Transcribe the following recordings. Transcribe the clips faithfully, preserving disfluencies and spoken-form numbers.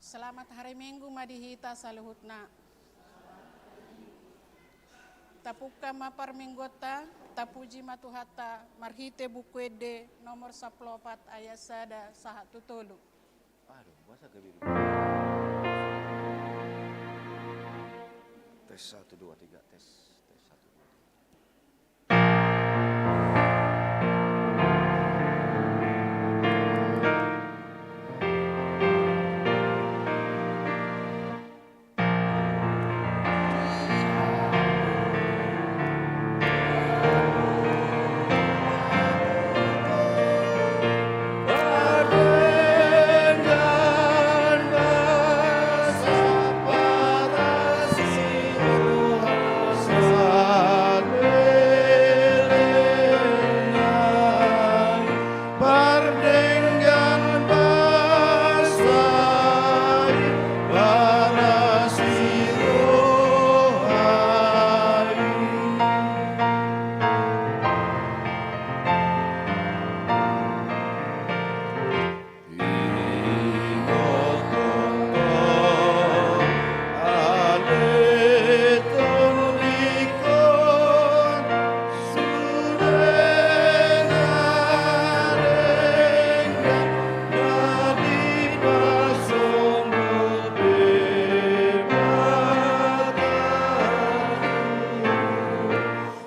Selamat hari Minggu ma di hita saluhutna. Tapungka ma parmingguonta, tapuji ma Tuhanta marhite Buku Ende nomor sampulu opat ayat sada sahat tu tolu. Aduh, masa gabe. Tes satu, dua, tiga, tes, tes satu, dua, tiga. Pardenggan basa i, barasi roha i.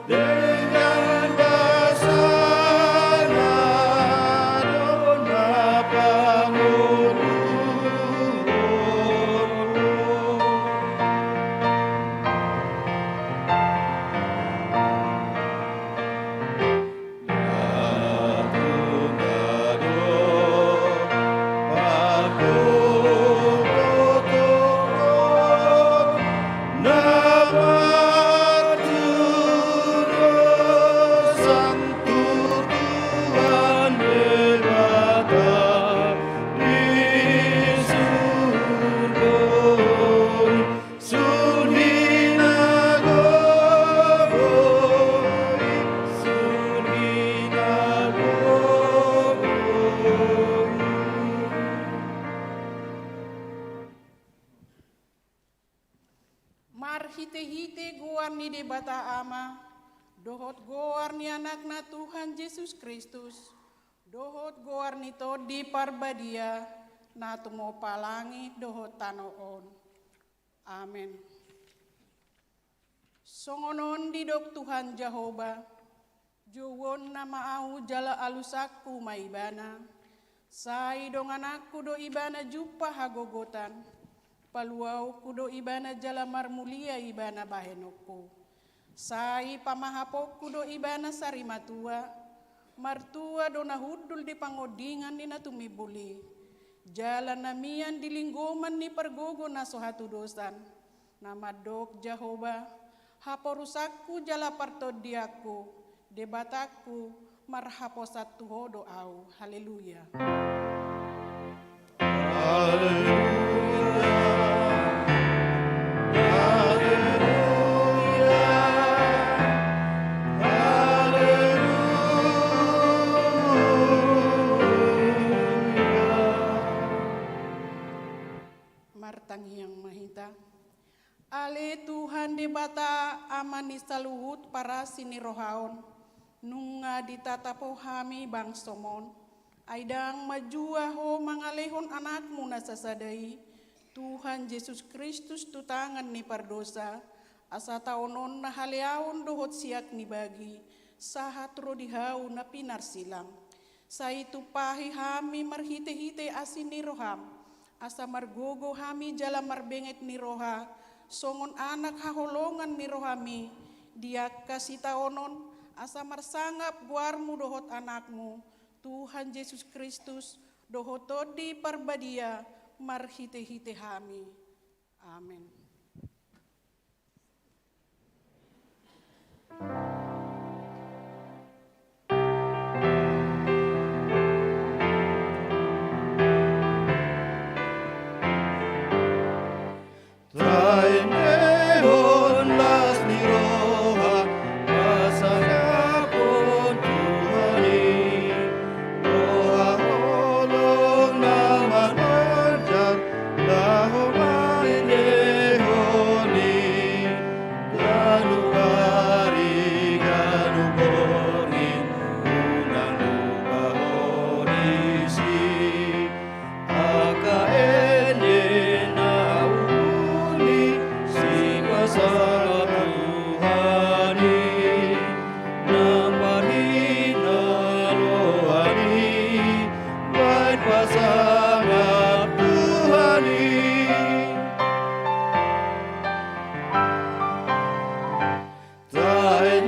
Dengan basana do na panguduhon. Sun hinagogo i, sun hinagogo i. Marhitehite goar ni Debata Ama, dohot goar ni Anakna Tuhan Jesus Kristus, dohot goar ni Tondi Parbadia, na tumompa langit dohot tano on. Amen. Songon on didok Tuhan Jahowa, Jouonna ma ahu jala alusanku ma ibana. Sai dongananku do ibana jumpa hagogotan. Paluaonku do ibana jala marmulia ibana bahenonku. Sai pamahaponku do ibana sarimatua. Martua do na hundul di pangondingan ni na tumimbul i. Jala na mian di linggoman ni pargogo na so hatudosan. Na mandok Jahowa, haporusanku jala partondianku, Debatangku, marhaposan tu Ho do ahu. Haleluya. Haleluya. Haleluya. Haleluya. Martangiang ma hita. Ale Tuhan Debata, Ama ni saluhut parasi ni roha on, nunga ditatap Ho hami bangsoM on. Ai ndang manjua Ho mangalehon Anakmu na sasada i, Tuhan Jesus Kristus, tu tangan ni pardosa, asa taononna haleaon dohot siak ni bagi, sahat ro di hau na pinarsilang. Sai tumpahi hami marhitehite asi ni rohaM, asa margogo hami jala marbenget ni roha, songon anak haholongan ni rohaMi, di angka sitaonon, asa marsangap goarMu dohot Anakmu, Tuhan Jesus Kristus, dohot Tondi Parbadia, marhitehite hami. Amen. Taendehon las ni roha, pasangaphon Tuhan i, roha holong na mananjar, laho mangendehon i, ganup ari ganup borngin, unang lupa Ho disi. Angka ende na uli sipasangap Tuhan i, nang parhinaloan i, baen pasangap Tuhan i.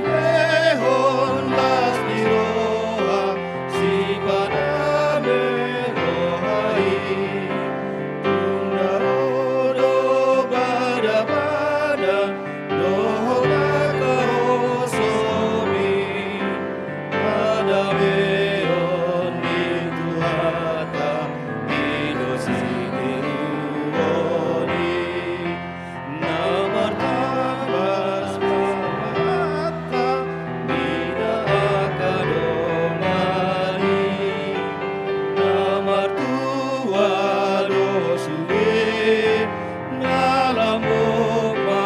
Taendehon las ni roha, sipaname roha i, tunda ro do bada-bada, dohot angka hosomi, hadameon ni Tuhanta, i do sitiruon i. Na martamba ma hata mida angka dongan i, na martua do sude, na lambok ma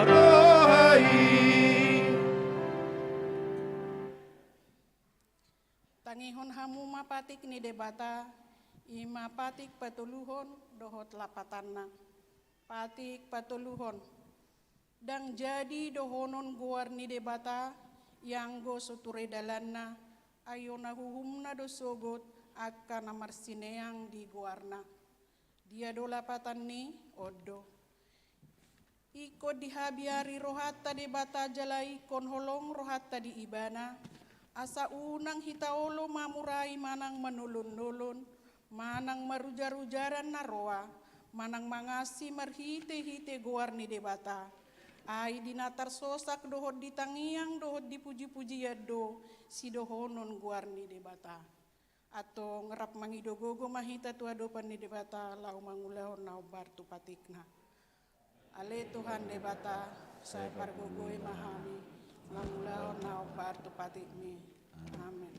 roha i. Tangihon hamu ma patik ni Debata, i ma patik patoluhon dohot lapatanna. Patik patoluhon. Ndang jadi dohonon goar ni Debata, ianggo so ture dalanna, ai ona uhumna do sogot angka na marsineang di goarna. Dia do lapatan ni? On do. Ingkon dihabiari rohanta Debata jala ingkon holong rohanta di Ibana, asa unang hita olo mamurai manang manolon-nolon, manang marujar-ujaran na roa, manang mangasi marhite-hite goar ni Debata. Ai di na tarsosak dohot di tangiang dohot di puji-pujian do sidohonon goar ni Debata. Antong rap mangido gogo ma hita tu adopan ni Debata laho mangulahon na hombar tu patikna. Ale Tuhan Debata, sai pargogoi ma hami mangulahon na hombar tu patikmi. Amen.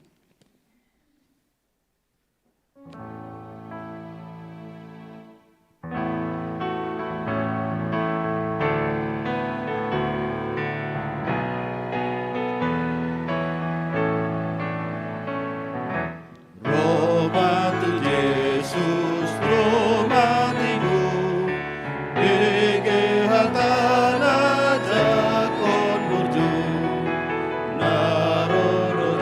Ro ma tu Jesus, ro ma tu ibana, bege hatana jangkon burju, na ro do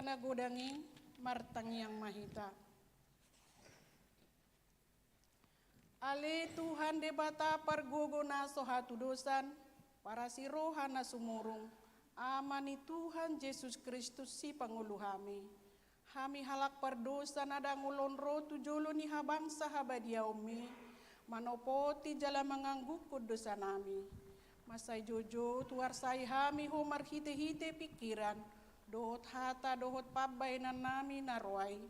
Na godang i, martangiang ma hita. Ale Tuhan Debata pargogo na so hatudosan, parasi roha na sumurung, Ama ni Tuhan Jesus Kristus sipangolu hami. Hami halak pardosa na dangol on ro tu jolo ni habangsa habadiaonmi, manopoti jala manganggungkon dosanami. Mansai joujou tuarsai hami Ho marhitehite pingkiran, dohot hata dohot pambaenannami na roa i.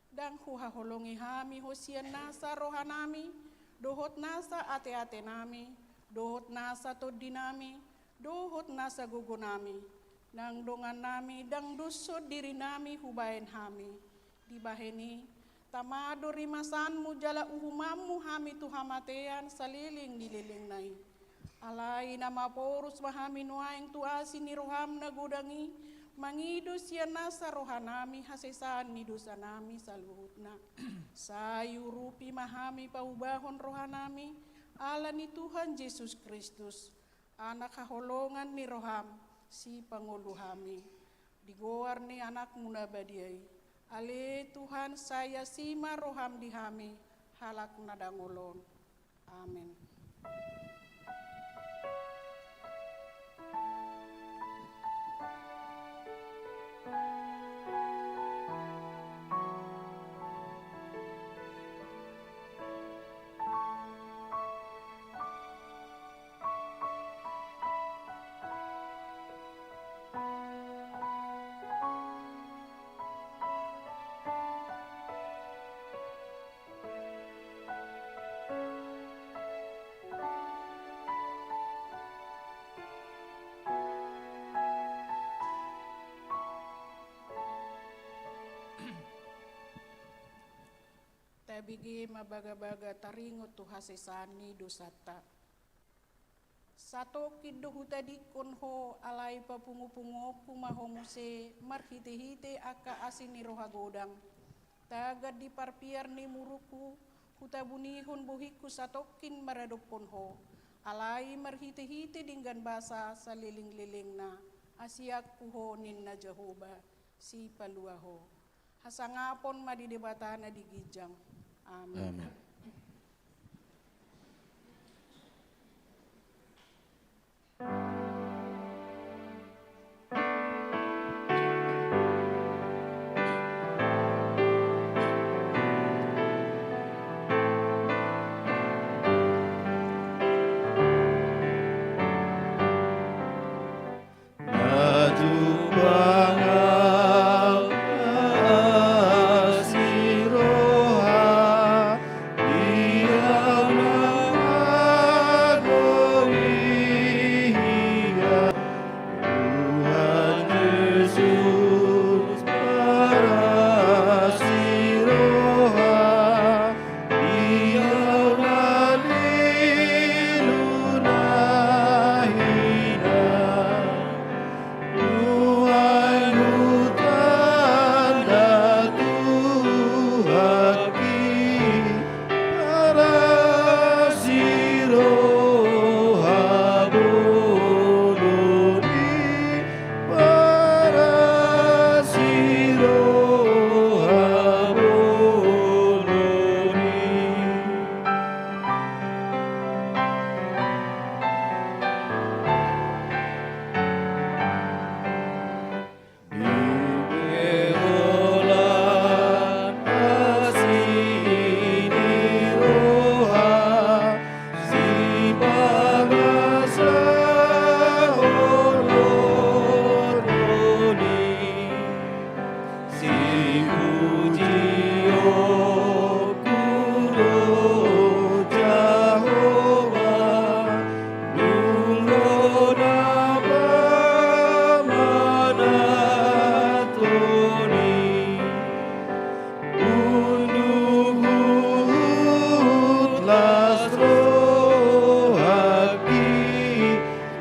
Ndang huhaholongi hami Ho sian nasa rohanami, dohot nasa ateatenami, dohot nasa tondinami, dohot nasa gogonami, nang dongannami ndang doshon dirinami hubaen hami. Dibahen i, tama do rimasanmu jala uhumanmu hami tu hamatean saleleng ni lelengna i. Alai na maporus ma hami nuaeng tu asi ni roham na godang i, mangido sian nasa rohanami hasesaan ni dosanami saluhutna. Sai urupi ma hami paubahon rohanami, ala ni Tuhan Jesus Kristus, Anak haholongan ni roham, sipangolu hami. Di goar ni Anakmu na badia i. Ale Tuhan, sai asi ma roham di hami, halak na dangol on. Amen. Tabege ma bagabaga taringot tu hasesaan ni dosanta. Satongkin do hutadingkon Ho, alai papungupunguonku ma Ho muse marhitehite angka asi ni roha godang. Tagan di parpiar ni murukku, hutabunihon bohingku satongkin maradophon Ho, alai marhitehite denggan basa salelenglelengna, asianku Ho ninna Jahowa, Sipalua Ho. Hasangapon ma di Debata na di ginjang. Amen. Amen. Na jumpang au asi roha, di au na mangoli Ho. Tuhan Jesus parasi roha, di au na lilu na hina. Nuaeng hutanda Tuhanki, parasi roha bolon i, parasi roha bolon i. Di beholan asi ni roha, sipamasahon holong ni. Sipujionku do Jahowa, nunga ro na pamanat-Hon i. Unduk huhut las rohangki,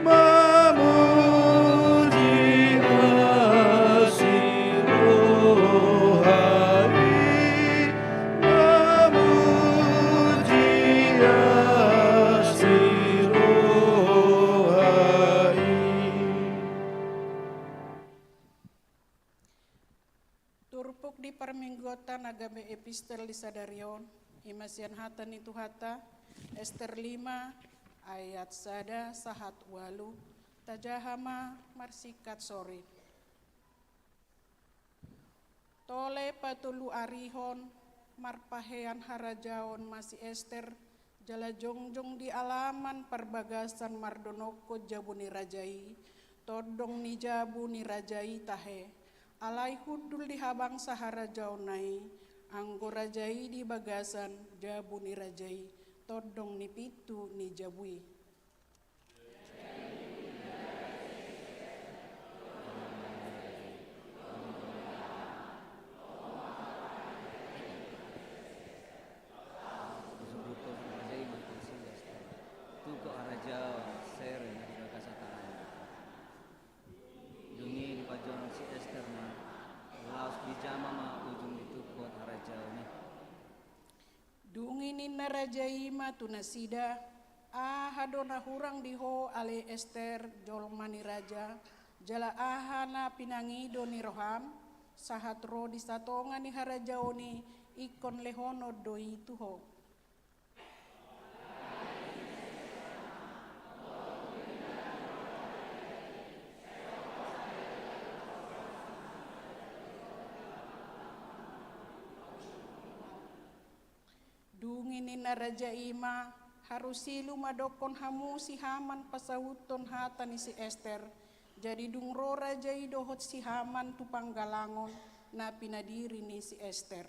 mamuji asi roha i. Parmingguonta na gabe epistel di sadari on, i ma sian hata ni Tuhanta, Ester lima, ayat sada sahat ualu, tajaha ma marsingkat sorin. Tole patoluarihon, marpahean harajaon ma si Ester, jala jongjong di alaman parbagasan mardonokkon jabu ni raja i, tondong ni jabu ni raja i tahe. Alai hundul di habangsa harajaonna i, anggo raja i di bagasan jabu ni raja i, tondong ni pintu ni jabu i. Dung i dipajonok si Ester ma, laos dijama ma ujung ni tungkot harajaon i. Dung i ninna raja i ma tu nasida, aha do na hurang di ho ale Ester, jolma ni raja, jala aha na pinangido ni roham, sahat ro di satonga ni harajaon i, ingkon lehonon do i tu ho. Dung i ninna raja i ma, harusilu ma dokkon hamu si Haman pasauthon hata ni si Ester. Jadi dung ro raja i dohot si Haman tu panggalangon na pinadiri ni si Ester.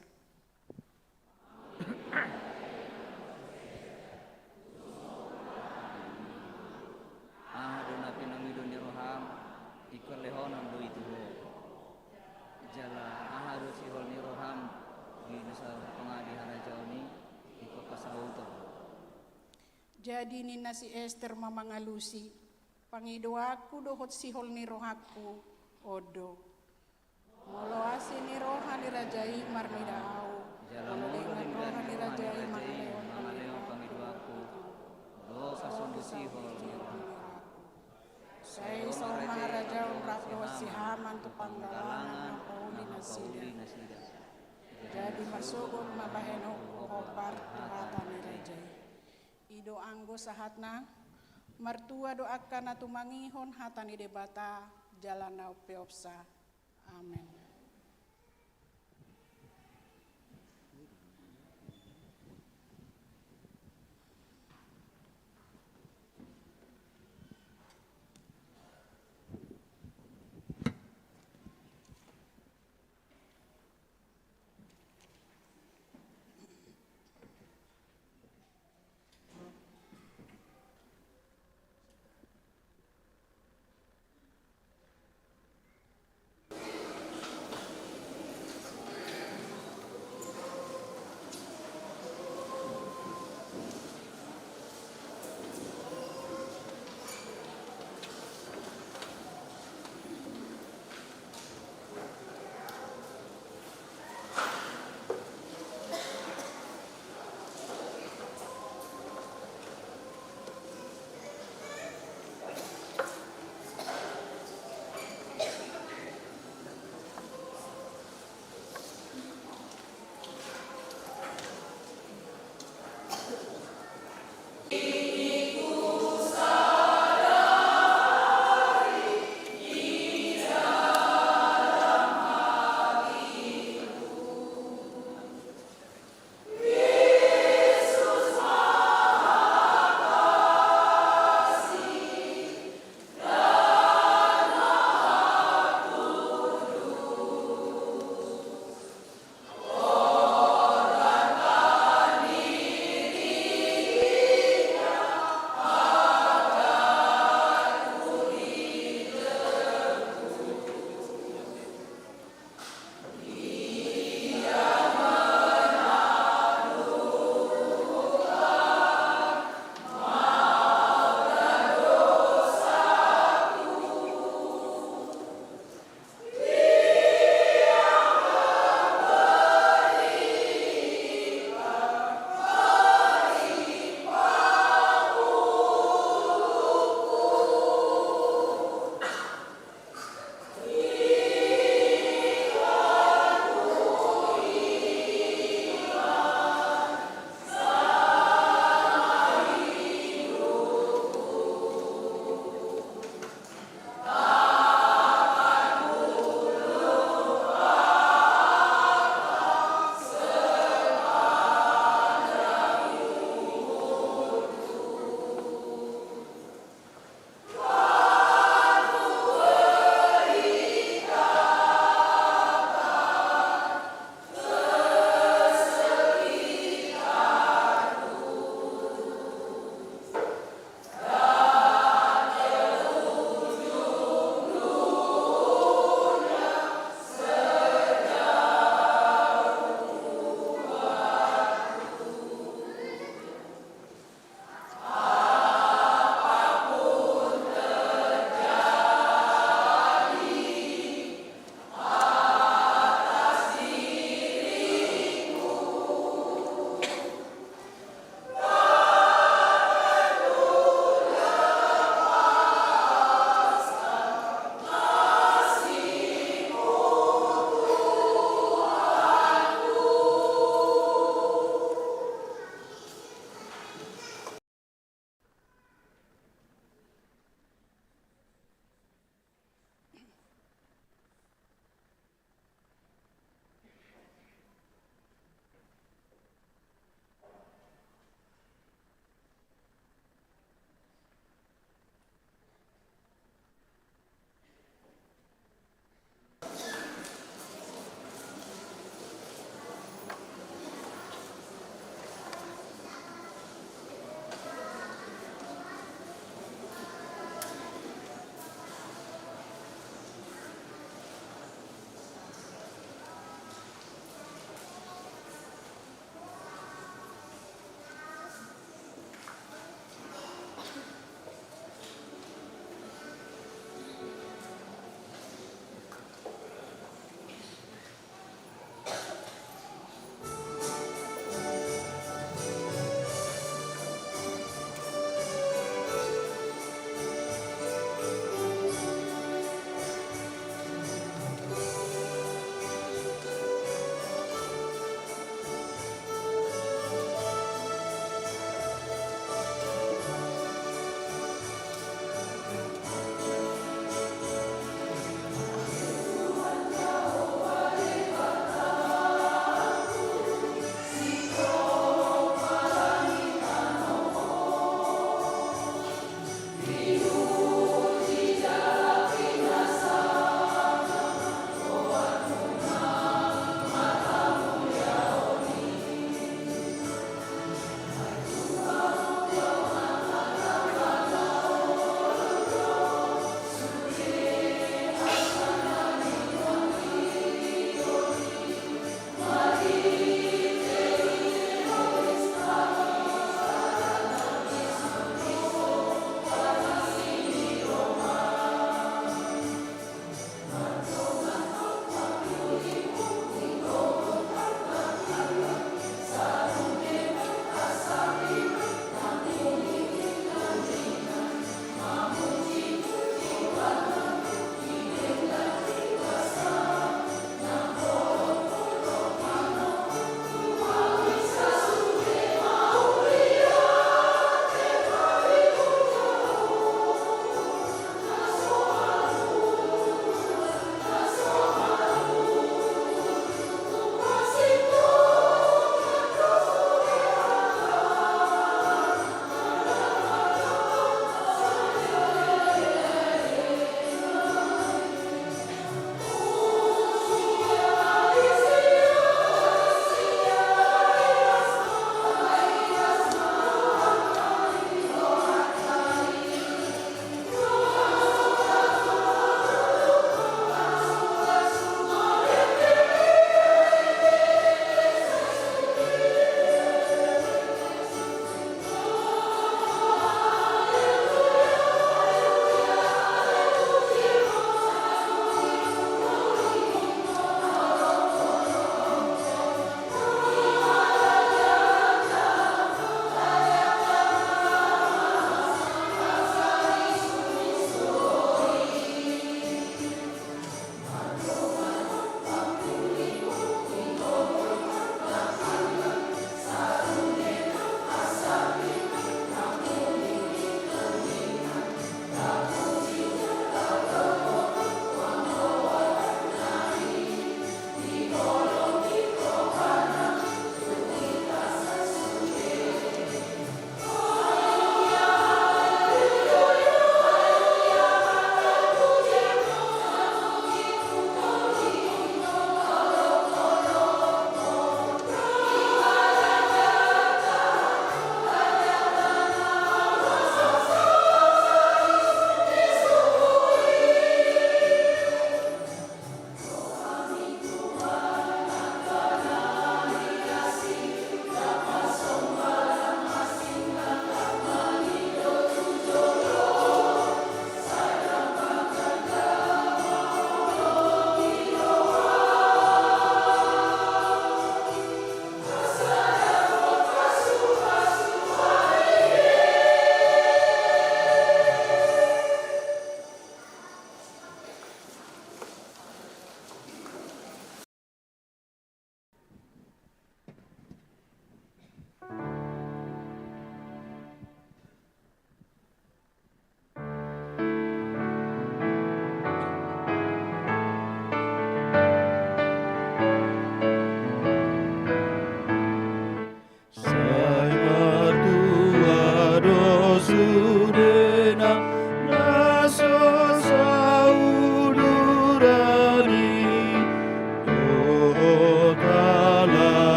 Aha do na pinangido ni roham, ingkon lehonon do i tu ho. Jala aha do sihol ni roham di na satonga di harajaon i, ingkon pasauthon. Jadi ninna si Ester ma mangalusi, pangidoanku dohot sihol ni rohangku, on do. Molo asi ni roha ni raja i marnida ahu, jala molo denggan roha ni raja i mangalehon pangidoanku, dohot songon sihol ni rohangku. Sai ro ma harajaon rap dohot si Haman tu panggalangan na pauli nasida. Jadi marsogot ma bahenonku hombar tu hata ni raja i. I do anggo sahatna. Martua do angka na tumangihon hata ni Debata jala na umpeopsa. Amen.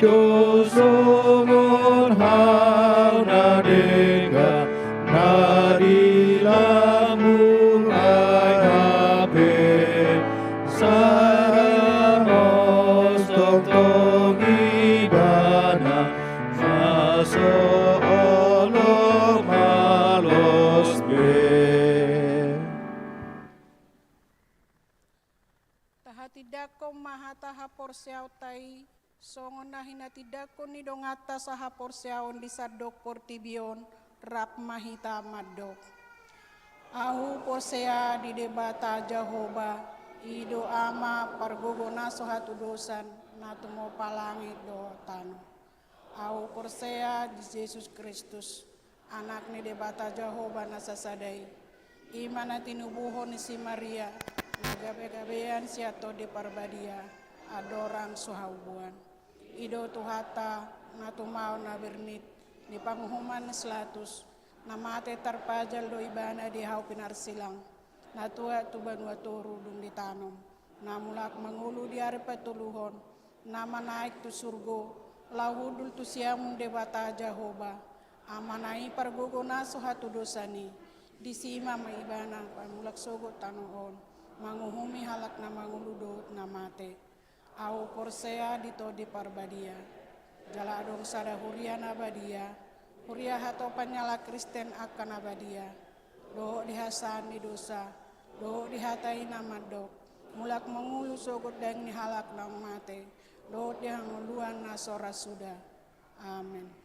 Songon hau na denggan na di lambung ai hape, sai ramos tongtong ibana na so olo malos be. Tahatindangkon ma hata haporseaonta i, songon na hinatindangkon ni donganta sahaporseaon di sandok portibi on, rap ma hita mandok. Ahu porsea di Debata Jahowa, i do Ama pargogo na so hatudosan, na tumopa langit dohot tano. Ahu porsea di Jesus Kristus, Anak ni Debata Jahowa na sasada i, i ma na tinubuhon ni si Maria, na gabegabean sian Tondi Parbadia, andorang so haubuan. I do Tuhanta, na tumaon na bernit, di panguhuman ni si Pilatus, na mate tarpajal do ibana di hau pinarsilang, na tuat tu banua toru dung ditanom, na mulak mangolu di ari patoluhon, na manaek tu surgo, laho hundul tu siamun Debata Jahowa, Amana i pargogo na so hatudosan i, disi ma ibana mulak sogot tano on, manguhumi halak na mangolu dohot na mate. Ahu porsea di Tondi Parbadia, jala adong sada huria na badia, huria hatopan ni halak Kristen angka na badia, dohot di hasesaan ni dosa, dohot di hata i na mandok, mulak mangolu sogot daging ni halak na mate, dohot di hangoluan na so ra suda. Amen.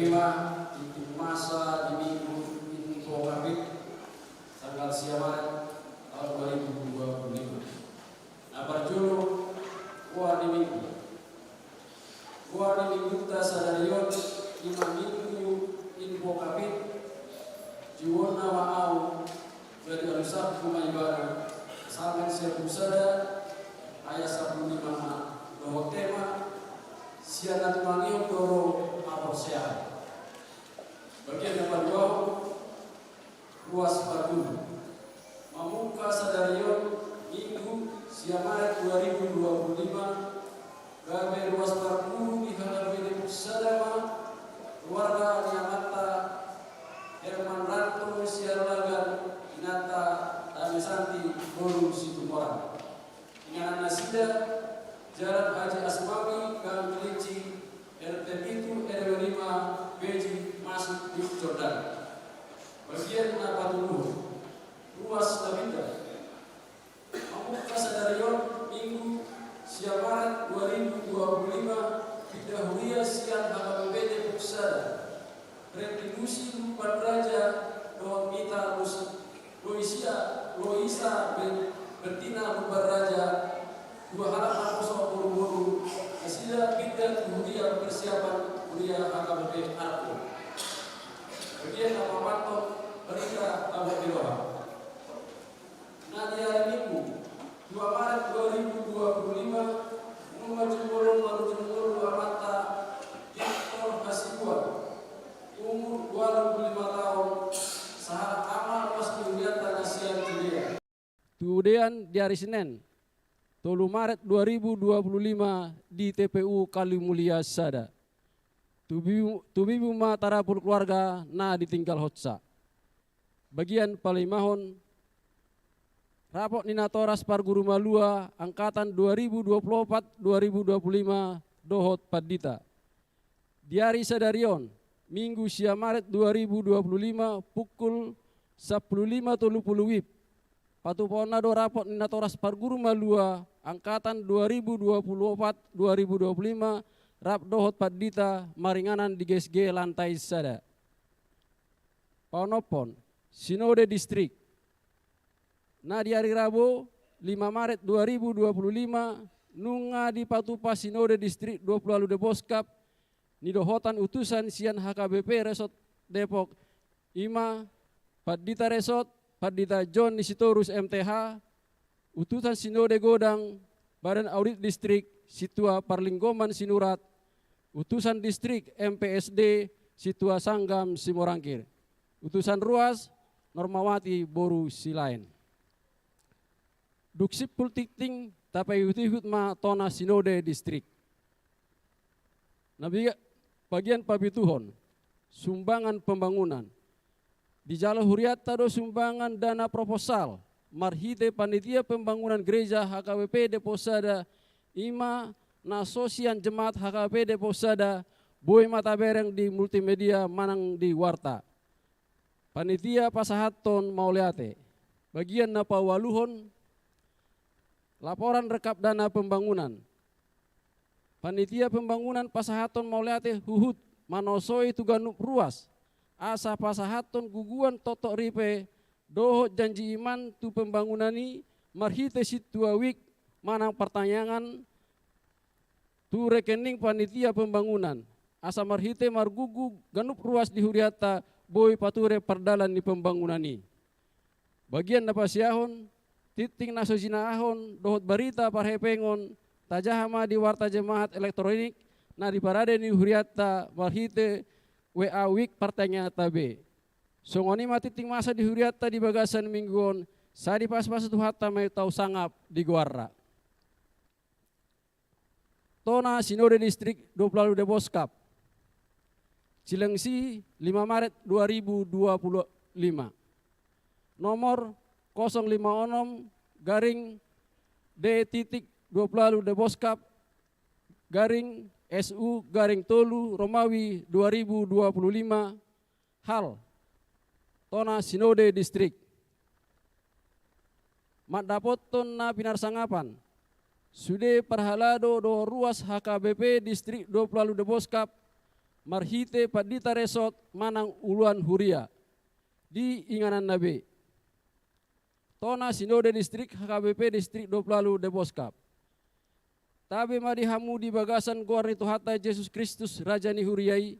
Lima, tintin masa di Minggu Info Kapit, tanggal sia Maret tahun dua ribu dua puluh lima. Na parjolo, goar ni Minggu. Goar ni Minggunta sadari on, ima Minggu Info Kapit. Juonna ma au, jadi alusangku ma ibana, Salmen sia pulu sada, ayat sampulu lima ma, dohot tema, sian na tumangihon do ro haporseaon. Bagian na paduahon, ruas parguru. Mamungka sadari on, Minggu, sia Maret dua ribu dua puluh lima, gabe ruas parguru di H K B P Depok Sada ma keluarga ni amanta Herman Ranto Siallagan, inanta Dame Santi boru Situmorang. Inganan nasida, Jalan Haji Asmawi, Gang Kelinci, R T pitu, R W lima, Beji, Masuk di Jordan. Bagian na patoluhon, ruas na pitu. Mamungka sadari on, Minggu, sia Maret dua ribu dua puluh lima, pinda huria sian H K B P Depok Sada, Retribusi Lumban Raja dohot Mita Lusi-, Loisia, Loisa Be-, Bertina Lumban Raja, dua halak naposo boru-boru, nasida pinda tu huria persiapan huria H K B P Arko. Bagian na paopathon, barita tabo di roha. Na di ari Minggu, dua Maret dua ribu dua puluh lima, nunga jumolo marujung ngolu amanta Victor Hasibuan, umur dua puluh lima taon, sahalak ama ruas ni hurianta na sian Judea. Tudean di ari Senen, tolu Maret dua ribu dua puluh lima di T P U Kalimulia Sada. Tubi-, tubibu ma tarapul keluarga na ditinggalhonsa. Bagian palimahon, rapot ni natoras parguru malua angkatan dua ribu dua puluh opat dua ribu dua puluh lima dohot pandita. Di ari sadari on, Minggu sia Maret dua ribu dua puluh lima, pukul sampulu lima tolu pulu WIB, patupaonna do rapot ni natoras parguru malua angkatan dua ribu dua puluh opat dua ribu dua puluh lima rap dohot pandita maringanan di G S G lantai sada. Paonomhon, Sinode Distrik. Na di ari Rabo, lima Maret dua ribu dua puluh lima, nunga dipatupa Sinode Distrik dua puluh ualu Deboskap, nidohotan utusan sian H K B P Resort Depok, ima Pandita Resort, Pandita John Sitorus M T H, utusan Sinode Godang, Badan Audit Distrik, Sintua Parlinggoman Sinurat, utusan Distrik M P S D, Sintua Sanggam Simorangkir, utusan ruas, Normawati boru Silaen. Dung simpul tingting, tapaihut-ihut ma tona Sinode Distrik. Na biga-, bagian papituhon, sumbangan pembangunan. Dijalo hurianta do sumbangan dana proposal marhite Panitia Pembangunan Gereja H K B P Depok Sada, ima na so sian jemaat H K B P Depok Sada, boi ma tabereng di multimedia manang di warta. Panitia pasahathon mauliate. Bagian na paualuhon, laporan rekap dana pembangunan. Panitia pembangunan pasahathon mauliate huhut manosoi tu ganup ruas, asa pasahathon guguan toktok ripe dohot janji iman tu pembangunan i marhite sintua wik manang partangiangan tu rekening Panitia Pembangunan, asa marhite margugu ganup ruas di hurianta boi pature pardalan ni pembangunan i. Bagian na pasiahon, tingting na so jinahahon dohot barita parhepengon, tajaha ma di warta jemaat elektronik na di parade ni hurianta marhite W A wik partangianganta be. Songon i ma tingting masa di hurianta di bagasan minggu on, sai dipasu-pasu Tuhanta ma i tau sangap di goarna. Tona Sinode Distrik dua puluh ualu Deboskap. Cilengsi, lima Maret dua ribu dua puluh lima. Nomor kosong lima onom garing D titik dua puluh ualu Deboskap garing S U garing tolu Romawi dua ribu dua puluh lima. Hal, tona Sinode Distrik. Mandapothon na pinarsangapan, sude parhalado dohot ruas H K B P Distrik dua puluh ualu Deboskap, marhite pandita resort manang uluan huria di ingananna be. Tona Sinode Distrik H K B P Distrik Dua Pulu Ualu Deboskap. Tabe ma di hamu di bagasan goar ni Tuhanta Jesus Kristus, Raja ni huria i,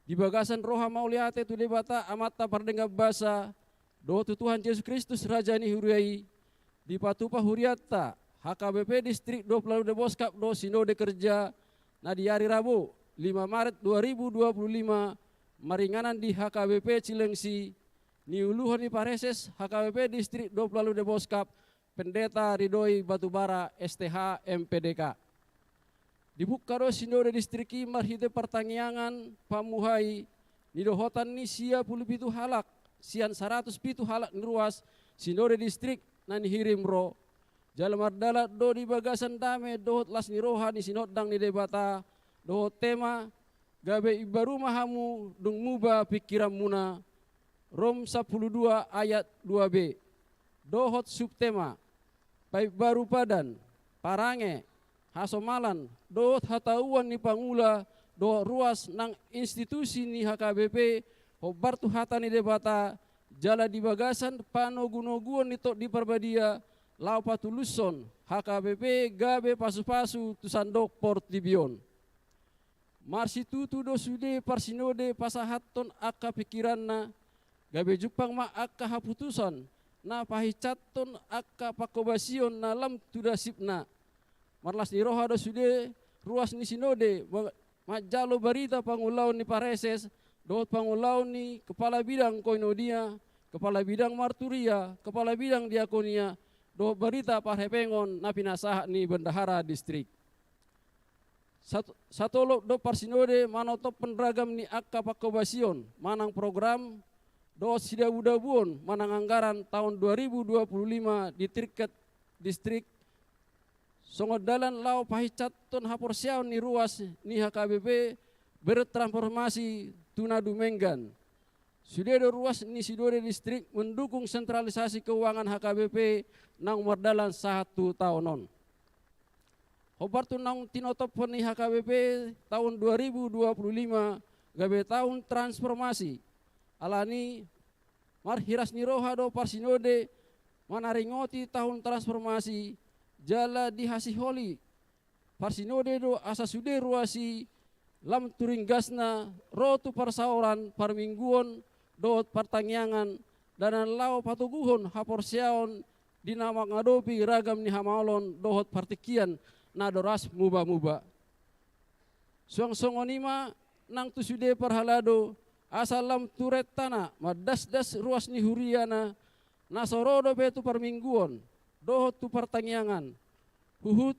di bagasan roha mauliate tu Debata Amanta pardenggan basa, dohot tu Tuhan Jesus Kristus, Raja ni huria i, dipatupa hurianta H K B P Distrik Dua Pulu Ualu Deboskap do sinode kerja na di ari Rabu, lima Maret dua ribu dua puluh lima, maringanan di H K B P Cilengsi, niuluhon ni Praeses H K B P Distrik Dua Pulu Ualu Deboskap, Pendeta Ridoi Batubara, S T H, M P D K. Dibuka do sinode distrik i marhite partangiangan pamuhai nidohotan ni sia pulu pitu halak sian saratus pitu halak ni ruas sinode distrik na nihirim ro. Jala mardalan do di bagasan dame dohot las ni roha ni sinondang ni Debata, dohot tema, gabe imbaru ma hamu dung muba pingkiranmuna, Rom sampulu dua ayat dua b, dohot subtema, paimbaru padan, parange, hasomalan, dohot hatahuan ni pangula dohot ruas nang institusi ni H K B P, hombar tu hata ni Debata, jala di bagasan panogunoguon ni Tondi Parbadia, laho patulushon H K B P gabe pasupasu tu sandok portibi on. Marsitutu do sude parsinode pasahathon angka pingkiranna, gabe jumpang ma angka haputusan na pahinsathon angka pangkobasion na lam tu dasipna. Marlas ni roha do sude ruas ni sinode ma-, manjalo barita pangulaon ni Praeses, dohot pangulaon ni kepala bidang koinonia, kepala bidang marturia, kepala bidang diakonia, dohot barita parhepengon na pinasahat ni bendahara distrik. Sat-, satolop do parsinode manotophon ragam ni angka pangkobasion manang program dohot sidabudabuon manang anggaran taon dua ribu dua puluh lima di tingkat distrik, songon dalan laho pahinsathon haporseaon ni ruas ni H K B P bertransformasi tu na dumenggan. Sude do ruas ni sinode distrik mendukung sentralisasi keuangan H K B P naung mardalan sahat tu taon on. Hombar tu naung tinotophon ni H K B P taon dua ribu dua puluh lima gabe taon transformasi. Alani marhiras ni roha do parsinode manaringoti taon transformasi, jala dihasiholi parsinode do asa sude ruas i lam tu ringgasna ro tu parsaoran, parmingguon dohot partangiangan, dalan laho patoguhon haporseaon di na mangadopi ragam ni hamaolon dohot partingkian na doras mubamuba. Suang songon i ma nang tu sude parhalado, asa lam tu rentana mandasdas ruas ni huriana, na so ro dope tu parmingguon dohot tu partangiangan, huhut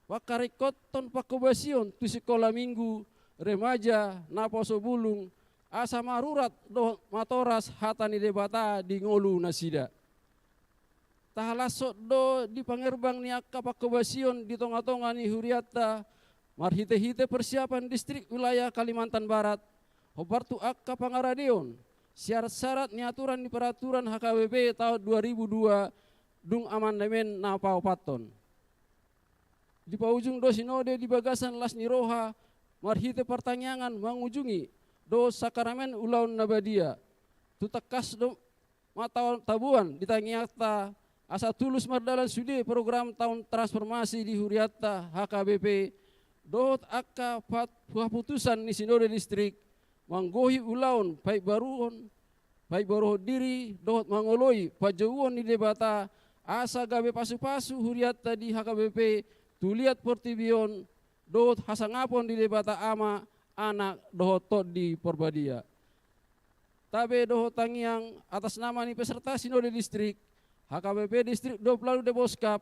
pangkaringkothon pangkobasion tu sikola minggu, remaja, naposo bulung, asa marurat dohot matoras hata ni Debata di ngolu nasida. Tahalashon do di pangerbang ni angka pangkobasion di tongatonga ni hurianta, marhitehite persiapan distrik wilayah Kalimantan Barat, hombar tu angka pangaradeon siaratsarat ni aturan ni peraturan H K B P taon dua ribu dua dung amandemen na paopathon. Dipaujung do sinode di bagasan las ni roha marhite partangiangan mangujungi dohot sakramen ulaon na badia. Tu tangkas do ma taon tabuan di tangiangta asa tulus mardalan sude program taon transformasi di hurianta H K B P dohot angka pat-, haputusan ni sinode distrik manggohi ulaon paimbaruhon, paimbaruhon diri dohot mangoloi panjouon ni Debata asa gabe pasupasu hurianta di H K B P tu liat portibi on dohot hasangapon di Debata Ama, Anak dohot Tondi Parbadia. Tabe dohot tangiang atas nama ni peserta sinode distrik, H K B P Distrik Dua Pulu Ualu Deboskap,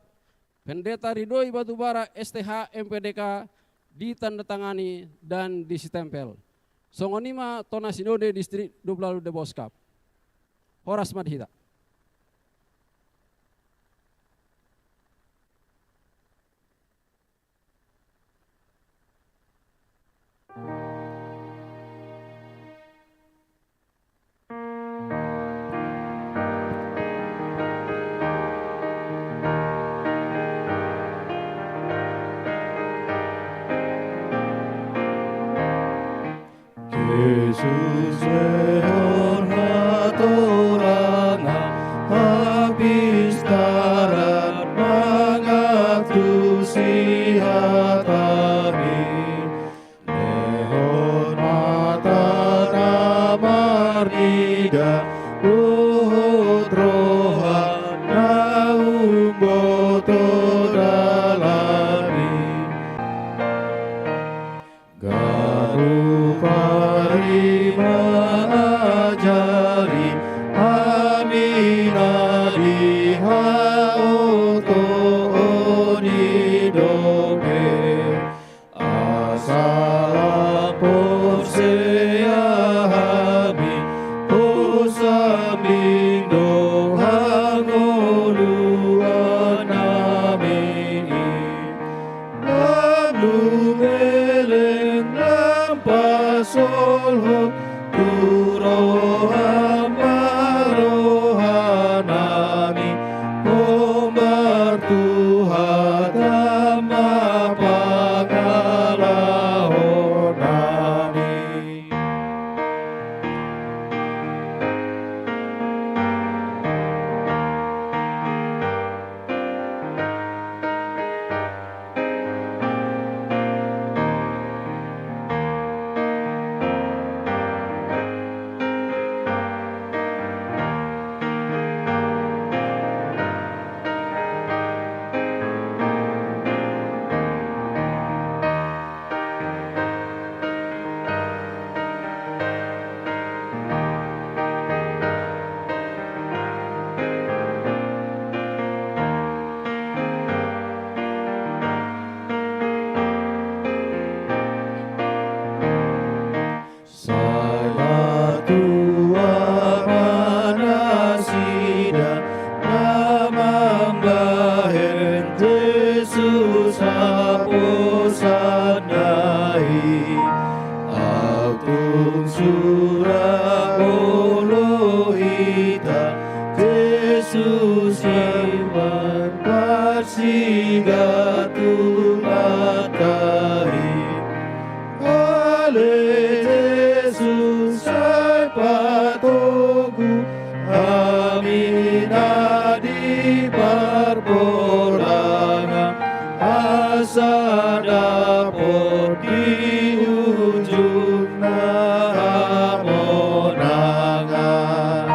Pendeta Ridoi Batubara, S T H, M P D K, ditandatangani dan disitempel. Songon i ma tona sinode distrik Dua Pulu Ualu Deboskap. Horas ma di hita. Jesus lehon hatorangan, hapistaran mangantusi hataMi. Lehon mata na marnida, dohot roha na umboto dalanMi. Ganup ari ma ajari hami na di haotoon i dope. Asa lam porsea hami, husambing do hangoluan nami i. Lam lumeleng lam pasolhot tu rohaM ma roha nami, hombar tu hataM ma pangalaho nami. Sai patua ma nasida na mambahen Jesus haposanna i. Aut tung sura olo hita Jesus i, manparsigantung hata i. Ale Jesus, sai patogu hami na di parporangan, asa dapot di ujungna hamonangan.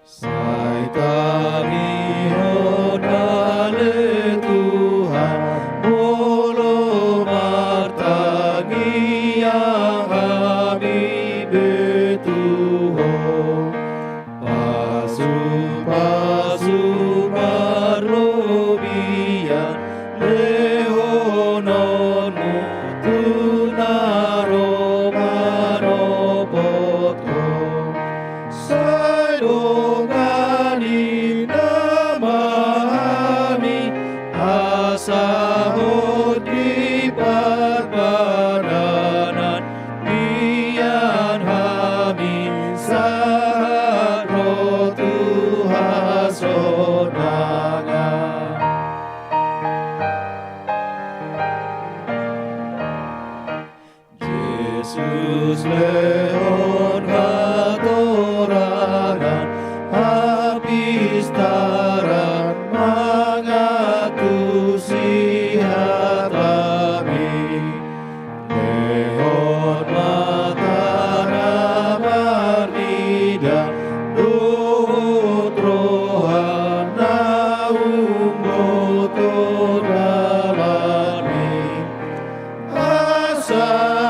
Sai tangihon ale Tuhan, molo martangiang hami be tu Ho. Pasupasu marlobian lehononMu tu na ro manopot Ho. Sai dongani nama hami, asa hot di parpadanan, mian hami sahat ro tu hasonangan. Jesus lehon hatorangan, hapistaran mangantusi hataMi. Lehon mata na marnida, dohot roha na umboto dalanMi. Asa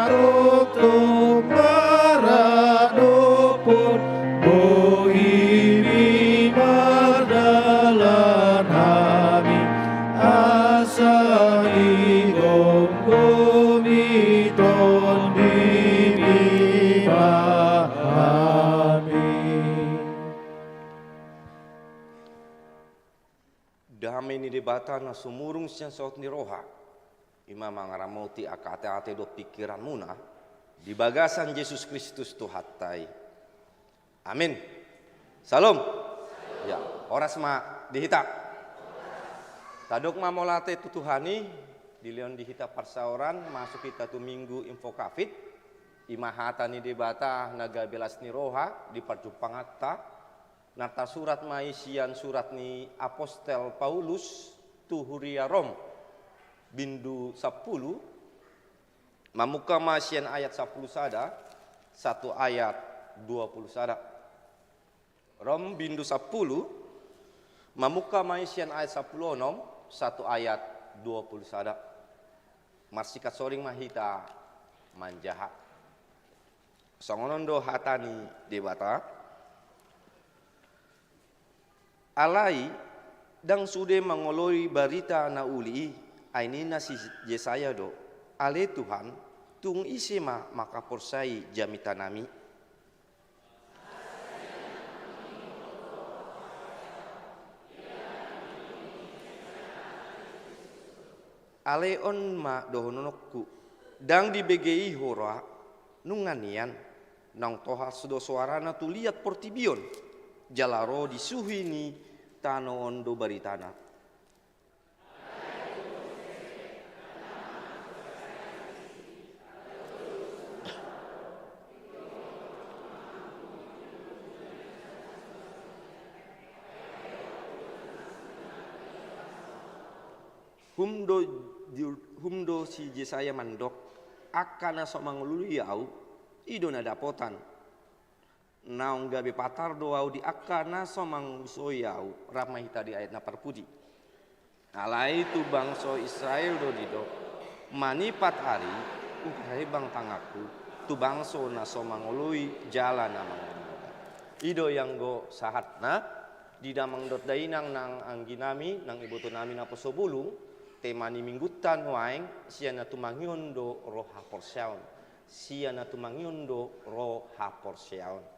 tongtong maradophon bohiMi mardalan hami, asa igomgomi TondiMi ma hami. Dame ni Debata na sumurung sian saut ni roha, i ma mangaramoti angka ateate dohot pingkiranmuna di bagasan Jesus Kristus Tuhanta i. Amin. Syalom. Ya, horas ma di hita. Tadok ma mauliate tu Tuhan i, Dilehon di hita parsaoran, masuk hita tu Minggu Invocavit, i ma hata ni Debata na gabe las ni roha di parjumpanganta, na tarsurat ma i sian surat ni apostel Paulus tu huria Rom, bindu sampulu, mamungka ma sian ayat sampulu sada sahat tu ayat dua pulu sada. Rom bindu sampulu, mamungka ma i sian ayat sampulu onom sahat tu ayat dua pulu sada. Marsikat soring ma hita manjaha. Songon on do hata ni Debata. Alai ndang sude mangoloi barita na uli i, ai ninna si Jesaya do: Ale Tuhan, tung ise ma mangkaporseai jamitannami? Alai on ma dohononku: Ndang dibege i ho roha, nunga nian, naung tohas do soarana tu liat portibi on, jala ro di suhi ni tano on do baritana. Hum do, hum do si Jesaya mandok: Angka na so mangoloi ahu, i do na dapotan. Naung gabe patar do ahu di angka na so mangusoi ahu. Rap ma hita di ayat na parpudi. Alai tu bangso Israel do didok: Manipat ari, huhebang tanganku tu bangso na so mangoloi jala na mangomoda. I do ianggo sahatna di damang dohot dainang nang angginami, nang ibotonami naposobulung, tema ni Minggunta nuaeng: Sian na tumangihon do ro haporseaon. Sian na tumangihon do ro haporseaon.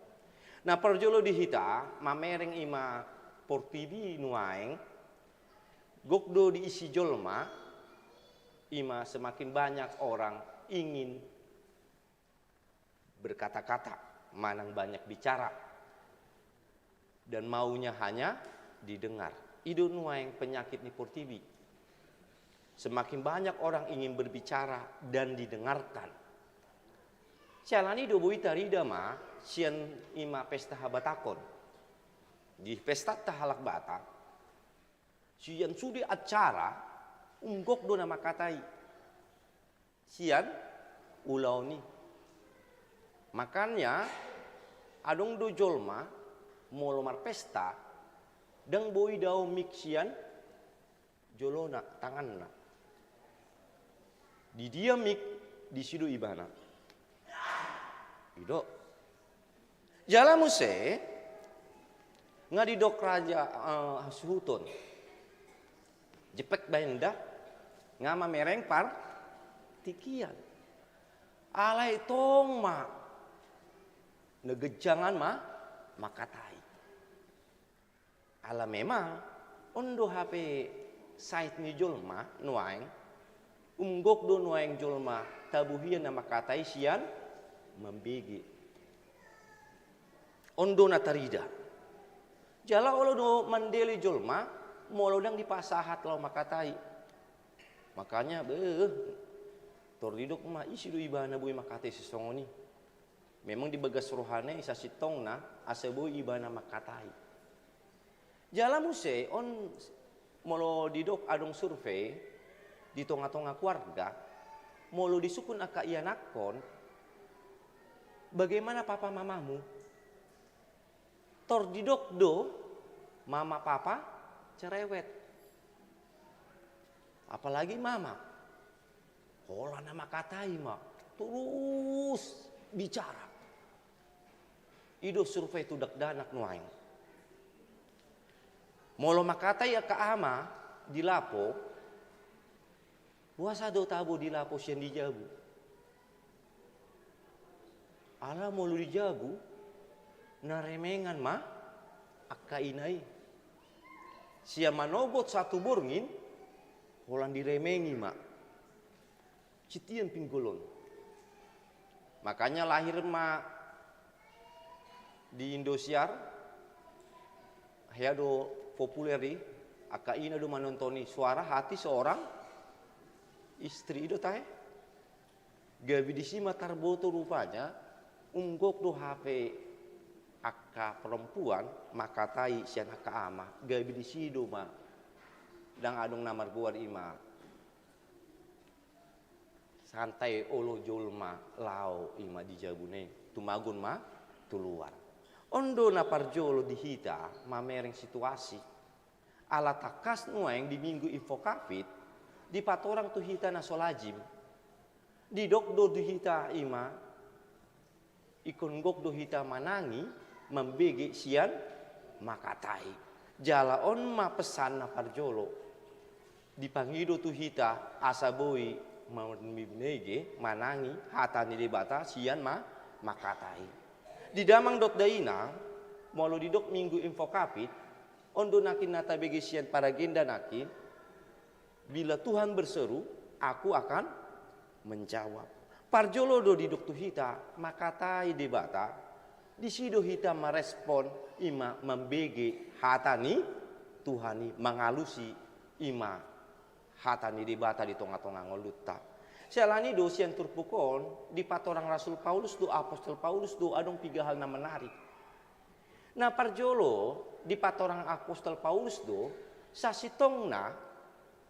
Na parjolo di hita mamereng i ma portibi nuaeng, gok do diisi jolma, i ma semakin banyak orang ingin berkata-kata, manang banyak bicara, dan maunya hanya didengar. I do nuaeng penyakit ni portibi. Semakin banyak orang ingin berbicara dan didengarkan. Siala ni i do boi tarida ma sian i ma pesta habatahon. Di pestanta halak Batak, sian sude acara, umgok do na mangkatai sian ulaon i. Makanya adong do jolma molo marpesta, ndang boi dao mik sian jolona, tanganna. Di dia mik, disi do ibana. I do. Jala muse, nga didok raja, eh, hasuhuton: Jempek bahen da, nga mamereng partingkian. Alai tong ma na ganjang ma mangkatai. Ala memang on do hape sait ni jolma nuaeng, umgok do nuaeng jolma tabo hian na mangkatai sian mambege. On do na tarida. Jala olo do mandele jolma molo ndang dipasahat laho mangkatai. Makanya, beh, tor didok ma, ise do ibana boi mangkatai sisongon i. Memang di bagas rohana i sasintongna asa boi ibana mangkatai. Jala muse on, molo didok adong survei di tonga-tonga keluarga, molo disungkun angka ianakhon, bagaimana papa mamamu? Tor didok do, mama papa cerewet. Apalagi mama. Holan na mangkatai ma, torus bicara. I do survei tu dakdanak nuaeng. Molo mangkatai angka ama di lapo, boasa do tabo di lapo sian di jabu? Ala molo di jabu, na remengan ma angka ina i. Sian manogot satu borngin, holan diremengi ma. Sitian pinggol on. Makanya lahir ma di Indosiar, hea do populer i, angka ina do manonton i, Suara Hati Seorang Istri i do tahe. Gabe disi ma tarboto rupanya, umgok do hape angka perempuan mangkatai sian angka ama, gabe disi do ma. Ndang adong na margoar i ma santai olo jolma laho i ma di jabuna i, tumagon ma tu luar. On do na parjolo di hita mamereng situasi. Ala tangkas nuaeng di Minggu Invocavit, dipatorang tu hita na so lazim. Didok do di hita i ma, ingkon gok do hita manangi, mambege sian mangkatai. Jala on ma pesan na parjolo. Dipangido tu hita asa boi mambege, manangi hata ni Debata sian ma mangkatai. Di damang dohot dainang, molo didok Minggu Invocavit, on do nangkin na tabege sian paragenda nangkin, bila Tuhan berseru, aku akan menjawab. Parjolo do didok tu hita mangkatai Debata, disi do hita marespon, i ma mambege hata ni Tuhan i, mangalusi i ma hata ni Debata di tonga-tonga ngolunta. Siala ni do sian turpuk on, dipatorang Rasul Paulus do, Apostel Paulus do, adong piga hal na menarik. Na parjolo dipatorang Apostel Paulus do, sasintongna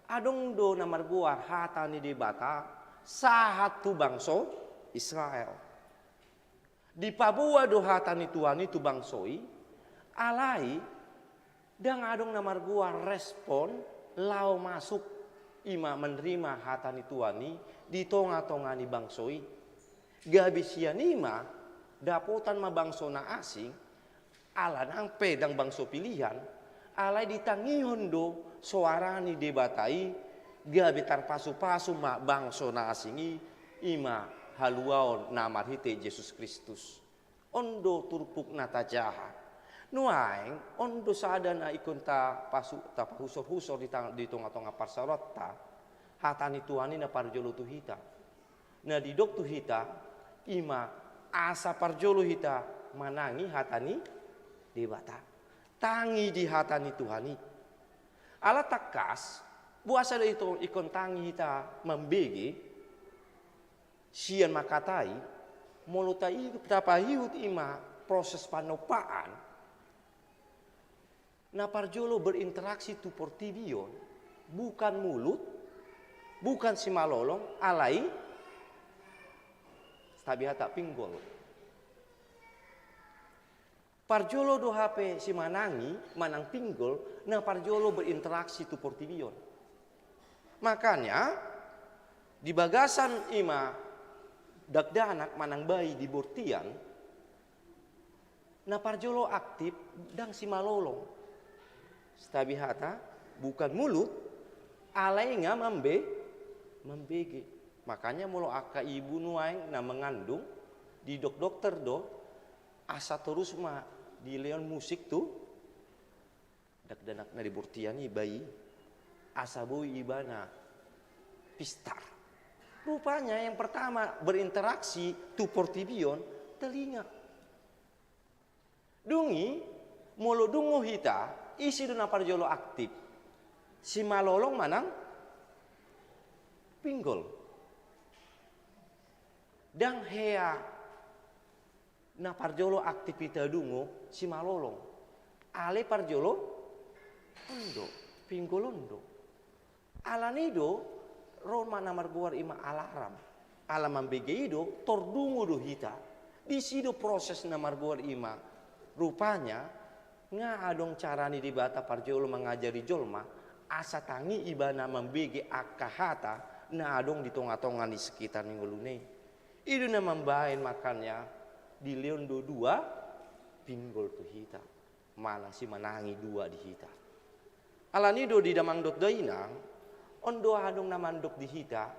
adong do na margoar hata ni Debata sahat tu bangso Israel. Dipaboa do hata ni Tuhan i tu bangso i, alai ndang adong na margoar respon laho masuk, i ma menerima hata ni Tuhan i di tonga-tonga ni bangso i. Gabe sian i ma dapotan ma bangso na asing, ala nang pe ndang bangso pilihan, alai ditangihon do soara ni Debata i, gabe tarpasu-pasu ma bangso na asing i, i ma haluaon na marhite Jesus Kristus. On do turpuk na tajaha. Nuaeng, on do sada na ingkon tapasu-, tapahusor-husor di tang-, di tonga-tonga parsaoranta, hata ni Tuhan i na parjolo tu hita. Na didok tu hita, i ma asa parjolo hita manangi hata ni Debata. Tangi di hata ni Tuhan i. Ala tangkas, boasa do ito-, ingkon tangi hita mambege sian mangkatai, molo ta-, tapaihut i ma proses panompaan, na parjolo berinteraksi tu portibi on, bukan mulut, bukan simalolong, alai, santabi hata, pinggol. Parjolo do hape simanangi manang pinggol, na parjolo berinteraksi tu portibi on. Makanya, di bagasan i ma dakdanak manang bayi di bortian, na parjolo aktif ndang simalolong. Santabi hata, bukan mulut, alai nga mambe-, mambege. Makanya molo angka ibu nuaeng na mengandung, didok dokter do, asa torus ma dilehon musik tu dakdanak na di bortian i, bayi, asa boi ibana pistar. Rupanya yang pertama berinteraksi tu portibi on, telinga. Dung i, molo dungo hita, ise do na parjolo aktif? Simalolong manang pinggol? Ndang hea na parjolo aktif hita dungo simalolong. Alai parjolo on do, pinggol on do. Alani do, ro ma na margoar i ma alarm. Ala mambege i do, tordungo do hita. Disi do proses na margoar i ma. Rupanya, nga adong cara ni Debata parjolo mangajari jolma, asa tangi ibana mambege angka hata na adong di tonga-tonga ni sekitar ni ngoluna i. I do na mambahen makanya dilehon do dua pinggol tu hita, manang simanangi dua di hita. Alani do di damang dohot dainang, on do adong na mandok di hita,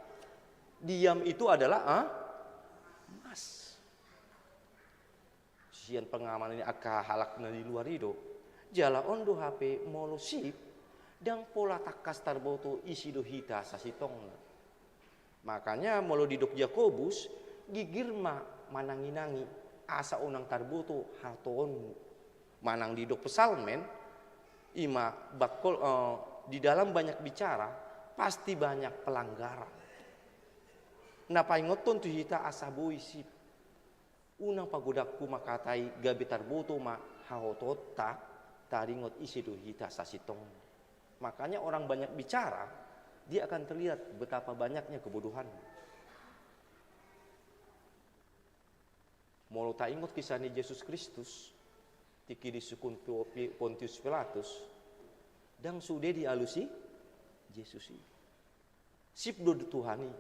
diam itu adalah, ah, emas. Sian pengamalan ni angka halak na di luar i do. Jala on do hape molo sip, ndang pola tangkas tarboto ise do hita sasintongna. Makanya molo didok Jakobus, ginggir ma manangi-nangi, asa unang tarboto hatoonmu. Manang didok Psalmen, i ma bangkol, eh, di dalam banyak bicara, pasti banyak pelanggaran. Na paingothon tu hita asa boi sip. Unang pagodanghu mangkatai gabe tarboto ma haotoonta, taringot ise do hita sasintongna. Makanya orang banyak bicara, dia akan terlihat betapa banyaknya kebodohannya. Molo taingot kisah ni Jesus Kristus, tingki disungkun Pio-, Pi-, Pontius Pilatus, ndang sude dialusi Jesus i. Sip do Tuhan i.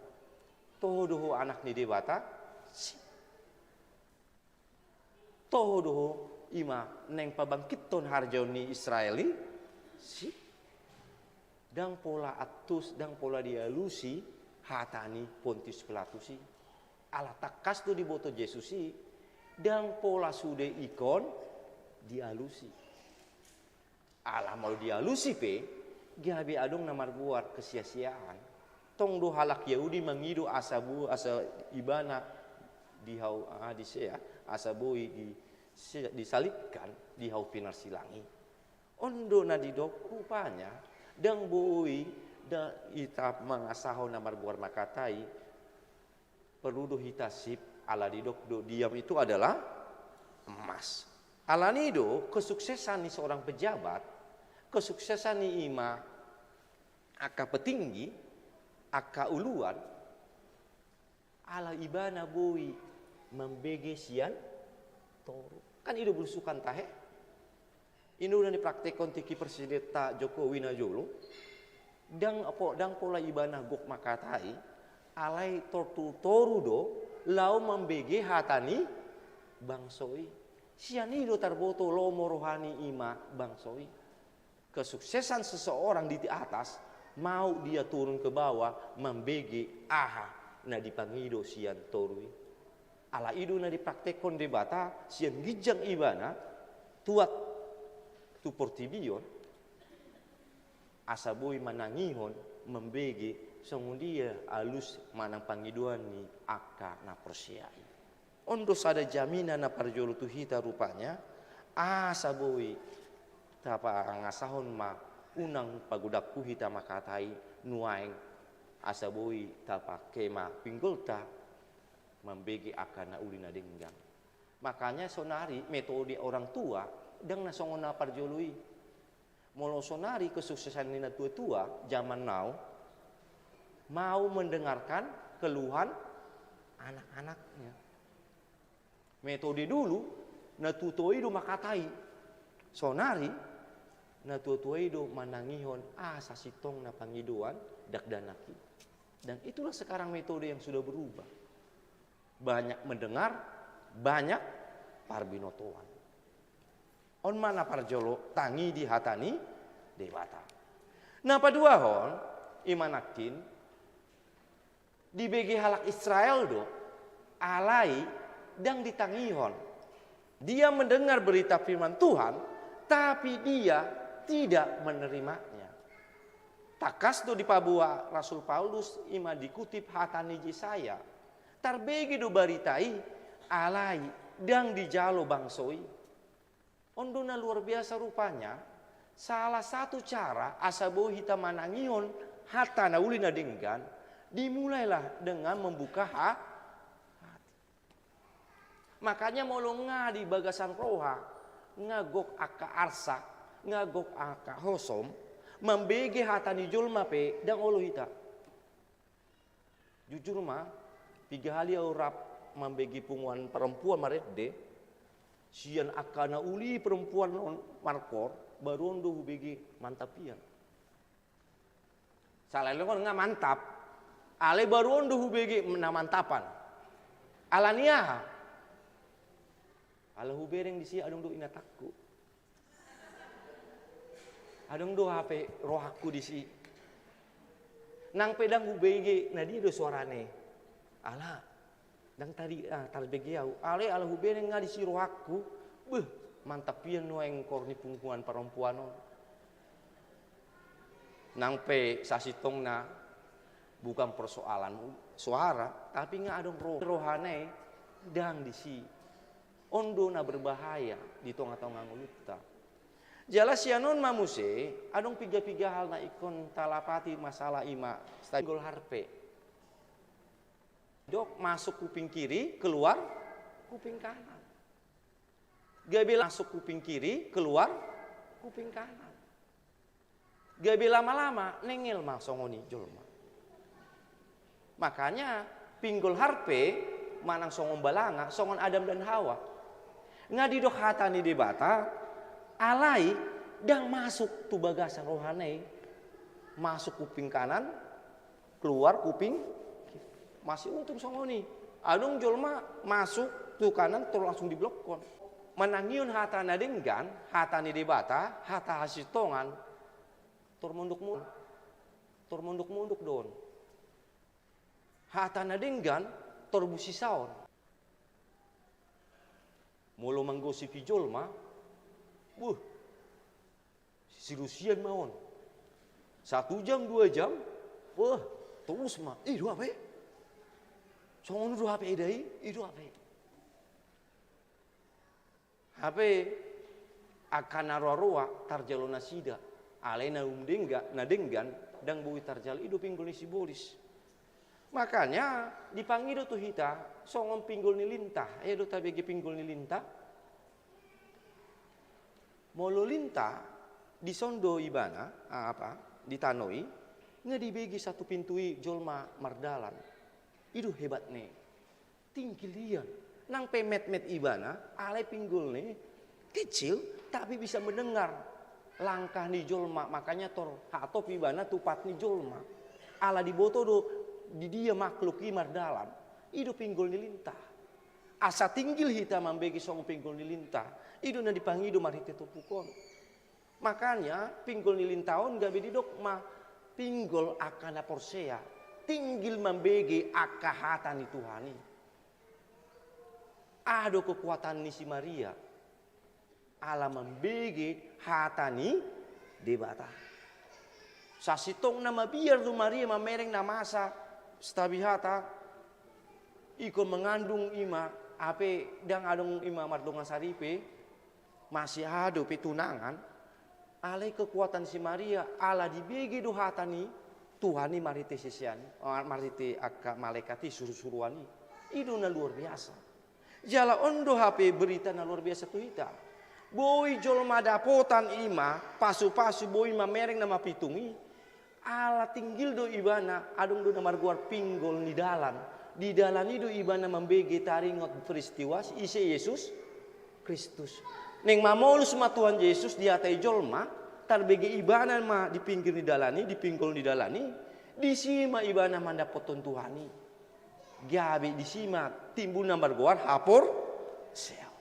Toho do ho Anak ni Debata? Sip. Toho do ho i ma naeng pabangkithon harajaon ni Israel i? Sip. Ndang pola antus, ndang pola dialusi hata ni Pontius Pilatus i. Ala tangkas do diboto Jesus i, ndang pola sude ingkon dialusi. Ala molo dialusi pe, gabe adong na margoar kesia-siaan. Tong do halak Yahudi mangido asa bo-, asa ibana dihau-, ah, disea, asa boi di-, se-, disalibkan di hau pinarsilang i. On do na didok rupanya, ndang boi da-, hita mangasahon na margoar mangkatai, perlu do hita sip, ala didok do diam itu adalah emas. Alani do kesuksesan ni seorang pejabat, kesuksesan ni i ma angka petinggi, angka uluan, ala ibana boi mambege sian toru. Kan i do belusukan tahe. I do na dipraktekhon tingki presidenta Jokowi na jolo. Ndang po-, ndang pola ibana gok mangkatai, alai tortoru do laho mambege hata ni bangso i. Sian i do tarboto lomo roha ni i ma bangso i. Kesuksesan seseorang di atas, mau dia turun ke bawah mambege aha na dipangido sian toru i. Ala i do na dipraktekhon Debata sian ginjang ibana tuat tu portibi on, asa boi manangihon mambege songon dia alus manang pangidoan ni angka na porsea i. On do sada jaminan na parjolo tu hita rupanya, asa boi tapangasahon ma, unang pagodanghu hita mangkatai nuaeng, asa boi tapangke ma pinggolta mambege angka na uli na denggan. Makanya sonari metode orang tua ndang na songon na parjolo i. Molo sonari kesuksesan ni na tua-tua zaman now, mau mendengarkan keluhan anak-anaknya. Metode dulu, na tua-tua i do mangkatai. Sonari, na tua-tua i do manangihon aha sasintongna pangidoan dakdanak i. Dan itulah sekarang metode yang sudah berubah. Banyak mendengar, banyak parbinotoan. On ma na parjolo, tangihon hata ni Debata. Na paduahon, i ma nangkin, dibege halak Israel do, alai ndang ditangihon. Dia mendengar berita firman Tuhan, tapi dia tidak menerimanya. Tangkas do dipaboa Rasul Paulus, i ma dikutip hata ni Jesaya. Tarbege do barita i, alai ndang dijalo bangso i. On do na luar biasa rupanya, salah satu cara asa boi hita manangihon hata na uli na denggan, dimulailah dengan membuka ha-, hati. Makanya molo nga di bagasan roha, nga gok angka arsak, nga gok angka hosom, mambege hata ni jolma pe ndang olo hita. Jujur ma, piga hali au rap mambege punguan perempuan marende, sian angka na uli perempuan on markor, baru on do hubege mantap hian. Sala eleng on nga mantap, alai baru on do hubege na mantapan. Alani aha? Ala hubereng disi adong do inatangku. Adong do hape rohangku disi. Nang pe ndang hubege na dia do suarana. Ala, ndang tadi, ah, tarbege au. Alai ala hubereng nga disi rohangku. Beuh, mantap hian nuaeng kor ni punguan parompuan on. Nang pe sasintongna bukan persoalan suara, tapi nga adong roh-, rohana i ndang disi. On do na berbahaya di tonga-tonga ngolunta. Jala sian on ma muse, adong piga-piga hal na ingkon talapati masalah i ma, stagol harpe. Didok masuk kuping kiri, keluar kuping kanan. Gabe la-, masuk kuping kiri, keluar kuping kanan. Gabe lama-lama nengel ma songon i jolma. Makanya pinggol harpe manang songon balanga, songon Adam dan Hawa. Nga didok hata ni Debata, alai ndang masuk tu bagasan rohana i. Masuk kuping kanan, keluar kuping kiri. Masih untung songon i. Adong jolma masuk tu kanan, tor langsung diblokkon. Manangihon hata na denggan, hata ni Debata, hata hasintongan, tor mondok-mondok. Tor mondok-mondok do on. Hata na denggan, tor busisaon. Molo manggosipi jolma, buh, sirusian ma on. Satu jam, dua jam, wah, terus ma. Ih, do hape? Songon do hape eda i, ih, do hape? Hape angka na roa-roa tarjalo nasida. Alai na umdengga, na denggan, ndang boi tarjalo, i do pinggol ni sibolis. Makanya, dipangido tu hita, songon pinggol ni lintah. Ia do tabege pinggol ni lintah. Molo lintah, dison do ibana, ah, apa, di tano i, nga dibege satu pintu i jolma mardalan. I do hebatna i. Tinggil ia. Nang pe metmet ibana, alai pinggolna kecil, tapi bisa mendengar langkah ni jolma, makanya tor hatop ibana tu pat ni jolma. Ala diboto do di dia makhluk i mardalan. I do pinggol ni lintah. Asa tinggil hita mambege songon pinggol ni lintah. I do na dipangido marhite turpuk on. Makanya pinggol ni lintah on gabe didok ma pinggol angka na porsea. Tinggil mambege angka hata ni Tuhan i. Aha do kekuatan ni si Maria? Ala mambege hata ni Debata. Sasintongna mabiar do Maria mamereng na masa, santabi hata, ingkon mangandung i ma, hape ndang adong i ma mardongan saripe, masih aha dope tunangan, alai kekuatan si Maria, ala dibege do hata ni Tuhan i marhite sisean i, marhite angka malaikat i, suru-suruan i. I do na luar biasa. Jala on do hape berita na luar biasa tu hita. Boi jolma dapotan i ma, pasu-pasu boi mamereng na mapitung i. Ala tinggil do ibana, adong do na margoar pinggol ni dalan. Di dalan i do ibana mambege taringot peristiwa ise Jesus Kristus. Naeng mamolus ma Tuhan Jesus dihatai jolma, tarbege ibana ma di pinggir ni dalan i, di pinggol ni dalan i, disi ma ibana mandapothon Tuhan i. Gabe disi ma timbul na margoar haporseaon.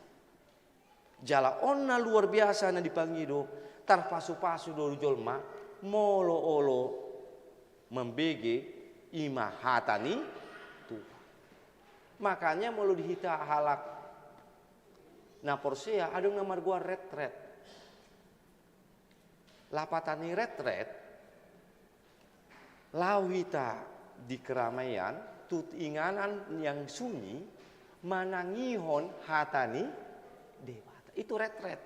Jala on na luar biasa na dipangido, tarpasu-pasu do jolma, molo olo mambege i ma hata ni Tuhan. Makanya molo di hita halak na porsea, adong na margoar retret. Lapatan ni retret, laho hita di keramaian, tu inganan yang sunyi, manangihon hata ni Debata. Itu retret.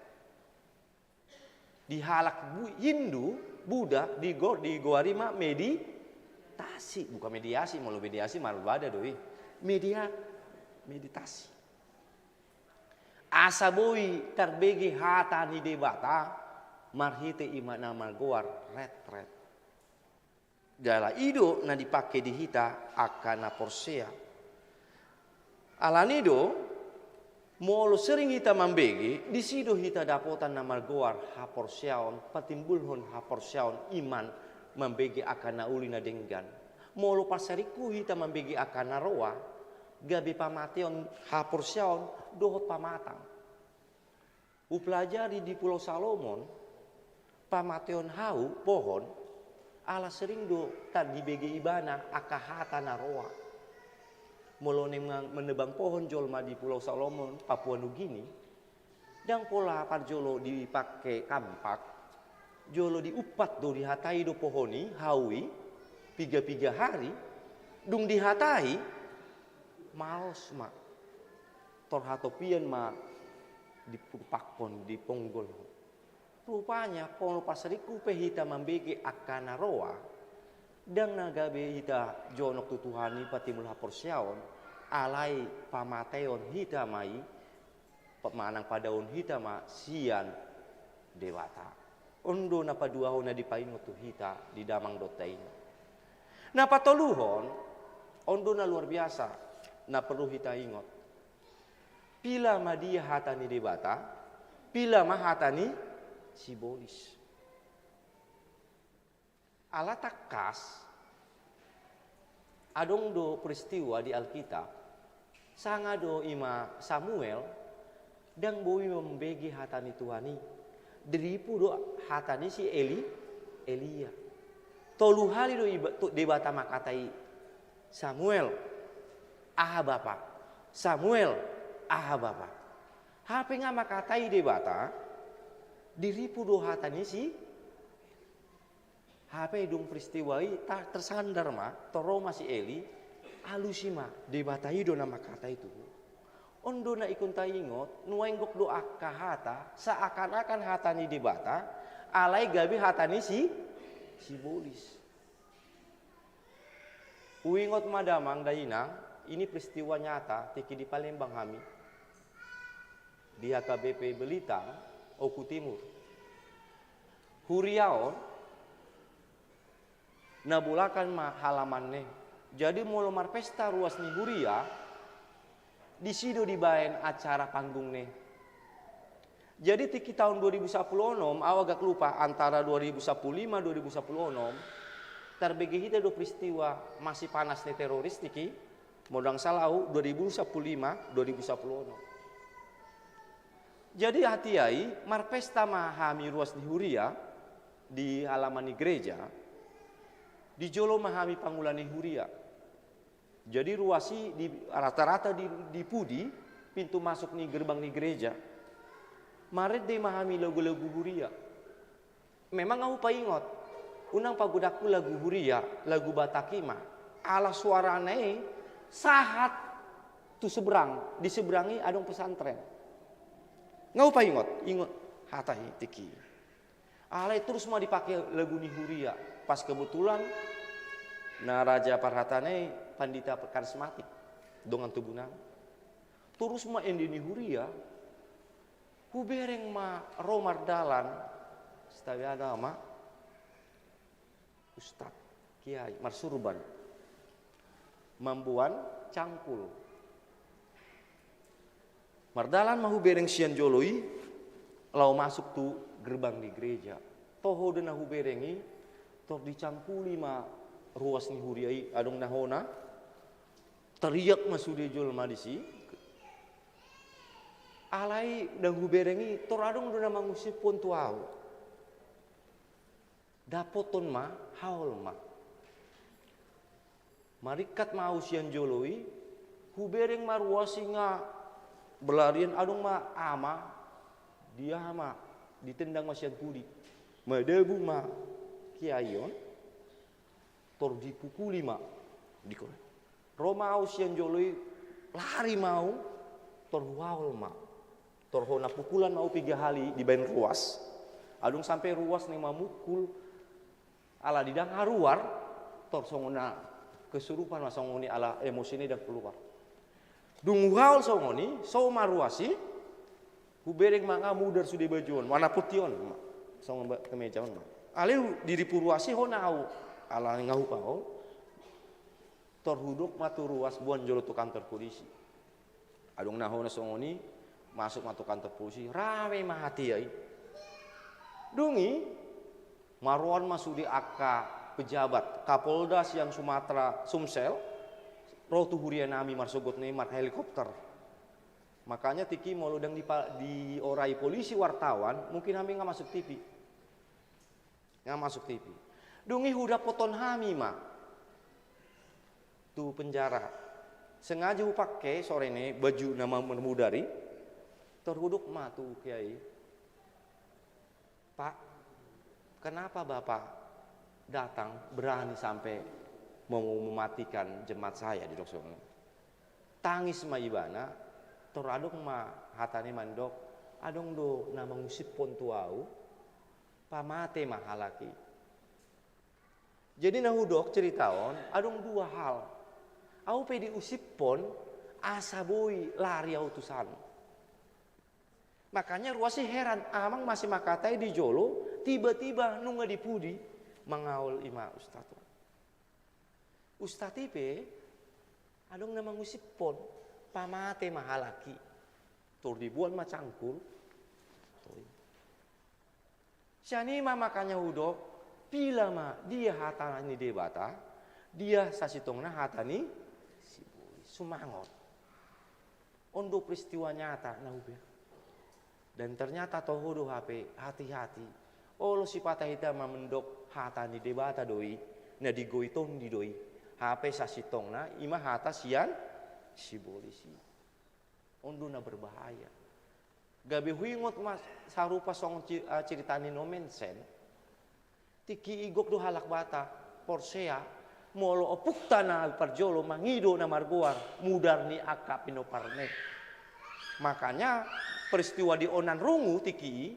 Di halak Bu-, Hindu, Buddha, digo-, digoari ma meditasi. Bukan mediasi, molo mediasi marbada do i. Media-, meditasi. Asa boi tarbege hata ni Debata, marhite i ma na margoar retret. Jala i do na dipake di hita angka na porsea. Alani do, molo sering hita mambege, disi do hita dapotan na margoar haporseaon, patimbulhon haporseaon, iman, mambege angka na uli na denggan. Molo pasaringku hita mambege angka na roa, gabe pamateon haporseaon dohot pamatang. Hupelajari di Pulau Salomon, pamateon hau pohon, ala sering do tardibege ibana angka hata na roa. Molo naeng menebang pohon jolma di Pulau Salomon, Papua Nugini, ndang pola parjolo dipake kampak, jolo diumpat do, dihatai do pohon i, hau i, piga-piga hari, dung dihatai, malos ma. Tor hatopian ma dipumpakkon, diponggol. Rupanya, molo pasaringku pe hita mambege angka na roa, Ndang na gabe hita jonok tu Tuhan i patimbul haporseaon, alai pamateon hita ma i, manang padaon hita ma sian Debata. On do na paduahon na dipaingot tu hita di damang dohot dainang. Na patoluhon, on do na luar biasa na perlu hita ingot. Pila ma dia hata ni Debata, pila ma hata ni sibolis. Ala tangkas, adong do peristiwa di Alkitab, sanga do i ma Samuel, ndang boi mambege hata ni Tuhan i, diripu do hata ni si Eli, Elia. Tolu hali do iba-, tu-, Debata mangkatai Samuel, aha bapa? Samuel, aha bapa? Hape nga mangkatai Debata, diripu do hata ni si Hape dung peristiwa i ta-, tersandar ma, tor ro ma si Eli, alusi ma, Debata i do na mangkatai tuhu. On do na ingkon taingot, nuaeng gok do angka hata, seakan-akan hata ni Debata, alai gabe hata ni si, sibolis. Huingot ma damang dainang, ini peristiwa nyata, tingki di Palembang hami. Di H K B P Belitang, Oku Timur. Huria on, na bolakan ma halamanna i. Jadi molo marpesta ruas ni huria, disi do dibaen acara panggungna i. Jadi tingki taon dua ribu sapulu onom, au agak lupa, antara dua ribu sapulu lima, dua ribu sapulu onom, tarbege hita do peristiwa masi panas ni teroris tingki, molo ndang salah au, dua ribu sapulu lima, dua ribu sapulu onom. Jadi hatiha i, marpesta ma hami ruas ni huria di halaman ni gereja, di jolo ma hami pangula ni huria. Jadi ruas i di, rata-rata di, di pudi, pintu masuk ni gerbang ni gereja. Marende ma hami lagu-lagu huria. Memang nga hupaingot, unang pagodangku lagu huria, lagu Batak i ma. Ala suarana i sahat tu seberang, di seberang i adong pesantren. Nga hupaingot, ingot hata i tingki. Alai torus ma dipake lagu ni huria. Pas kebetulan na raja parhatana i pandita karismatik, dongan tubu nami. Torus ma ende ni huria, hubereng ma ro mardalan, setabi ada ma, ustad, kiai, marsurban, mamboan cangkul. Mardalan ma hubereng sian jolo i, laho masuk tu gerbang ni gereja. Toho do na hubereng i, tor dicangkuli ma ruas ni huria i, adong na hona, tariak ma sude jolma disi. Alai ndang hubereng i, tor adong do na mangusiphon tu au. Dapothon ma, haol ma. Maringkat ma au sian jolo i, hubereng ma ruas i nga berlarian, adong ma ama, dia ma, ditendang ma sian pudi. Madabu ma kiai on, tor dipukuli ma. Dikon. Ro ma au sian jolo i, lari ma au, tor huhaol ma. Tor hona pukulan ma au piga hali dibaen ruas. Adong sampe ruas na mamukul, ala didang haruar, tor songon na kesurupan ma songon i ala emosina i ndang keluar. Dung huhaol songon i, so ma ruas i, hubereng ma nga mudar sude baju on, warna putih on ma. Songon ba-, kemeja on ma. Alai diripu ruas i hona au, ala nga hupaol. Tor hudok ma tu ruas, boan jolo tu kantor polisi. Adong na hona songon i, masuk ma tu kantor polisi, rame ma hatiha i. Dung i, marroan ma sude angka pejabat, Kapolda sian Sumatera, Sumsel, ro tu huria nami marsogot na i marhelikopter. Makanya tingki molo ndang dipa-, diorai polisi wartawan, mungkin hami nga masuk T V. Nga masuk T V. Dung i hudapothon hami ma tu penjara. Sengaja hupake sorena i baju na ma-, marmudar i. Tor hudok ma tu kiai. Pak, kenapa Bapak datang berani sampe mau mematikan jemaat saya, didok songon i. Tangis ma ibana, tor adong ma hatana i mandok, adong do na mangusiphon tu au, pamate ma halak i. Jadi na hudok cerita on, adong dua hal. Au pe diusiphon, asa boi lari au tu san. Makanya ruasi heran, amang masih mangkatai di jolo, tiba-tiba nunga di pudi mangaol ima ustad on. Ustad i pe, adong na mangusiphon, pamate ma halak i. Tor diboan ma cangkul. Sian i ma makanya hudok, pila ma dia hata ni Debata, dia sasintongna hata ni sibolis. Sumangot. On do peristiwa nyata na huber. Dan ternyata toho do hape, hati-hati. Olo sipata hita ma mandok hata ni Debata do i, na digoi tondi do i. Hape sasintongna, ima hata sian sibolis i. On do na berbahaya. Gabe huingot ma sarupa songon ci-, ah, cerita ni No Man's Land. Tingki i gok do halak Batak, porsea, molo ompungta na parjolo mangido na margoar mudar ni angka pinomparna i. Makanya peristiwa di Onan Rungu tingki i,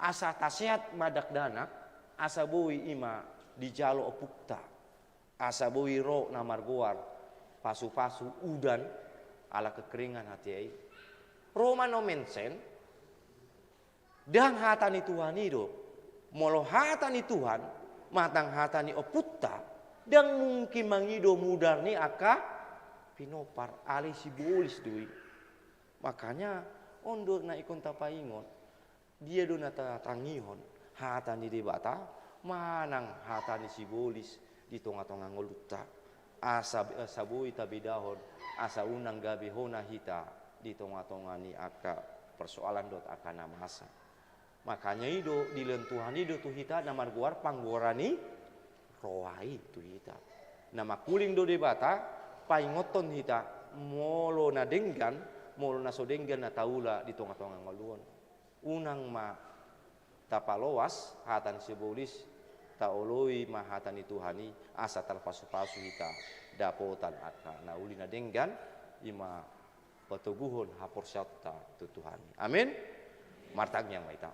asa taseat ma dakdanak, asa boi ima dijalo ompungta. Asa boi ro na margoar, pasu-pasu udan, ala kekeringan hata i. Ro ma No Man's Land, ndang hata ni Tuhan i do. Molo hata ni Tuhan, manang hata ni ompungta, ndang mungkin mangido mudar ni angka pinompar, alai sibolis do i. Makanya, on do na ingkon tapaingot. Dia do na tatangihon, hata ni Debata, manang hata ni sibolis di tonga-tonga ngolunta. Asa, asa boi tabedahon, asa unang gabe hona hita di tonga-tonga ni angka persoalan dohot angka na masa. Makanya i do, dilehon Tuhan i do tu hita na margoar panggoaran ni roha i tu hita. Na mangkuling do Debata, paingothon hita, molo na denggan, molo na so denggan na taula di tonga-tonga ngolu on. Unang ma tapaloas hata ni sibolis, taoloi ma hata ni Tuhan i, asa tarpasu-pasu hita dapotan angka na uli na denggan, ima patoguhon haporseaonta tu Tuhan i. Amin. Martangiang ma hita.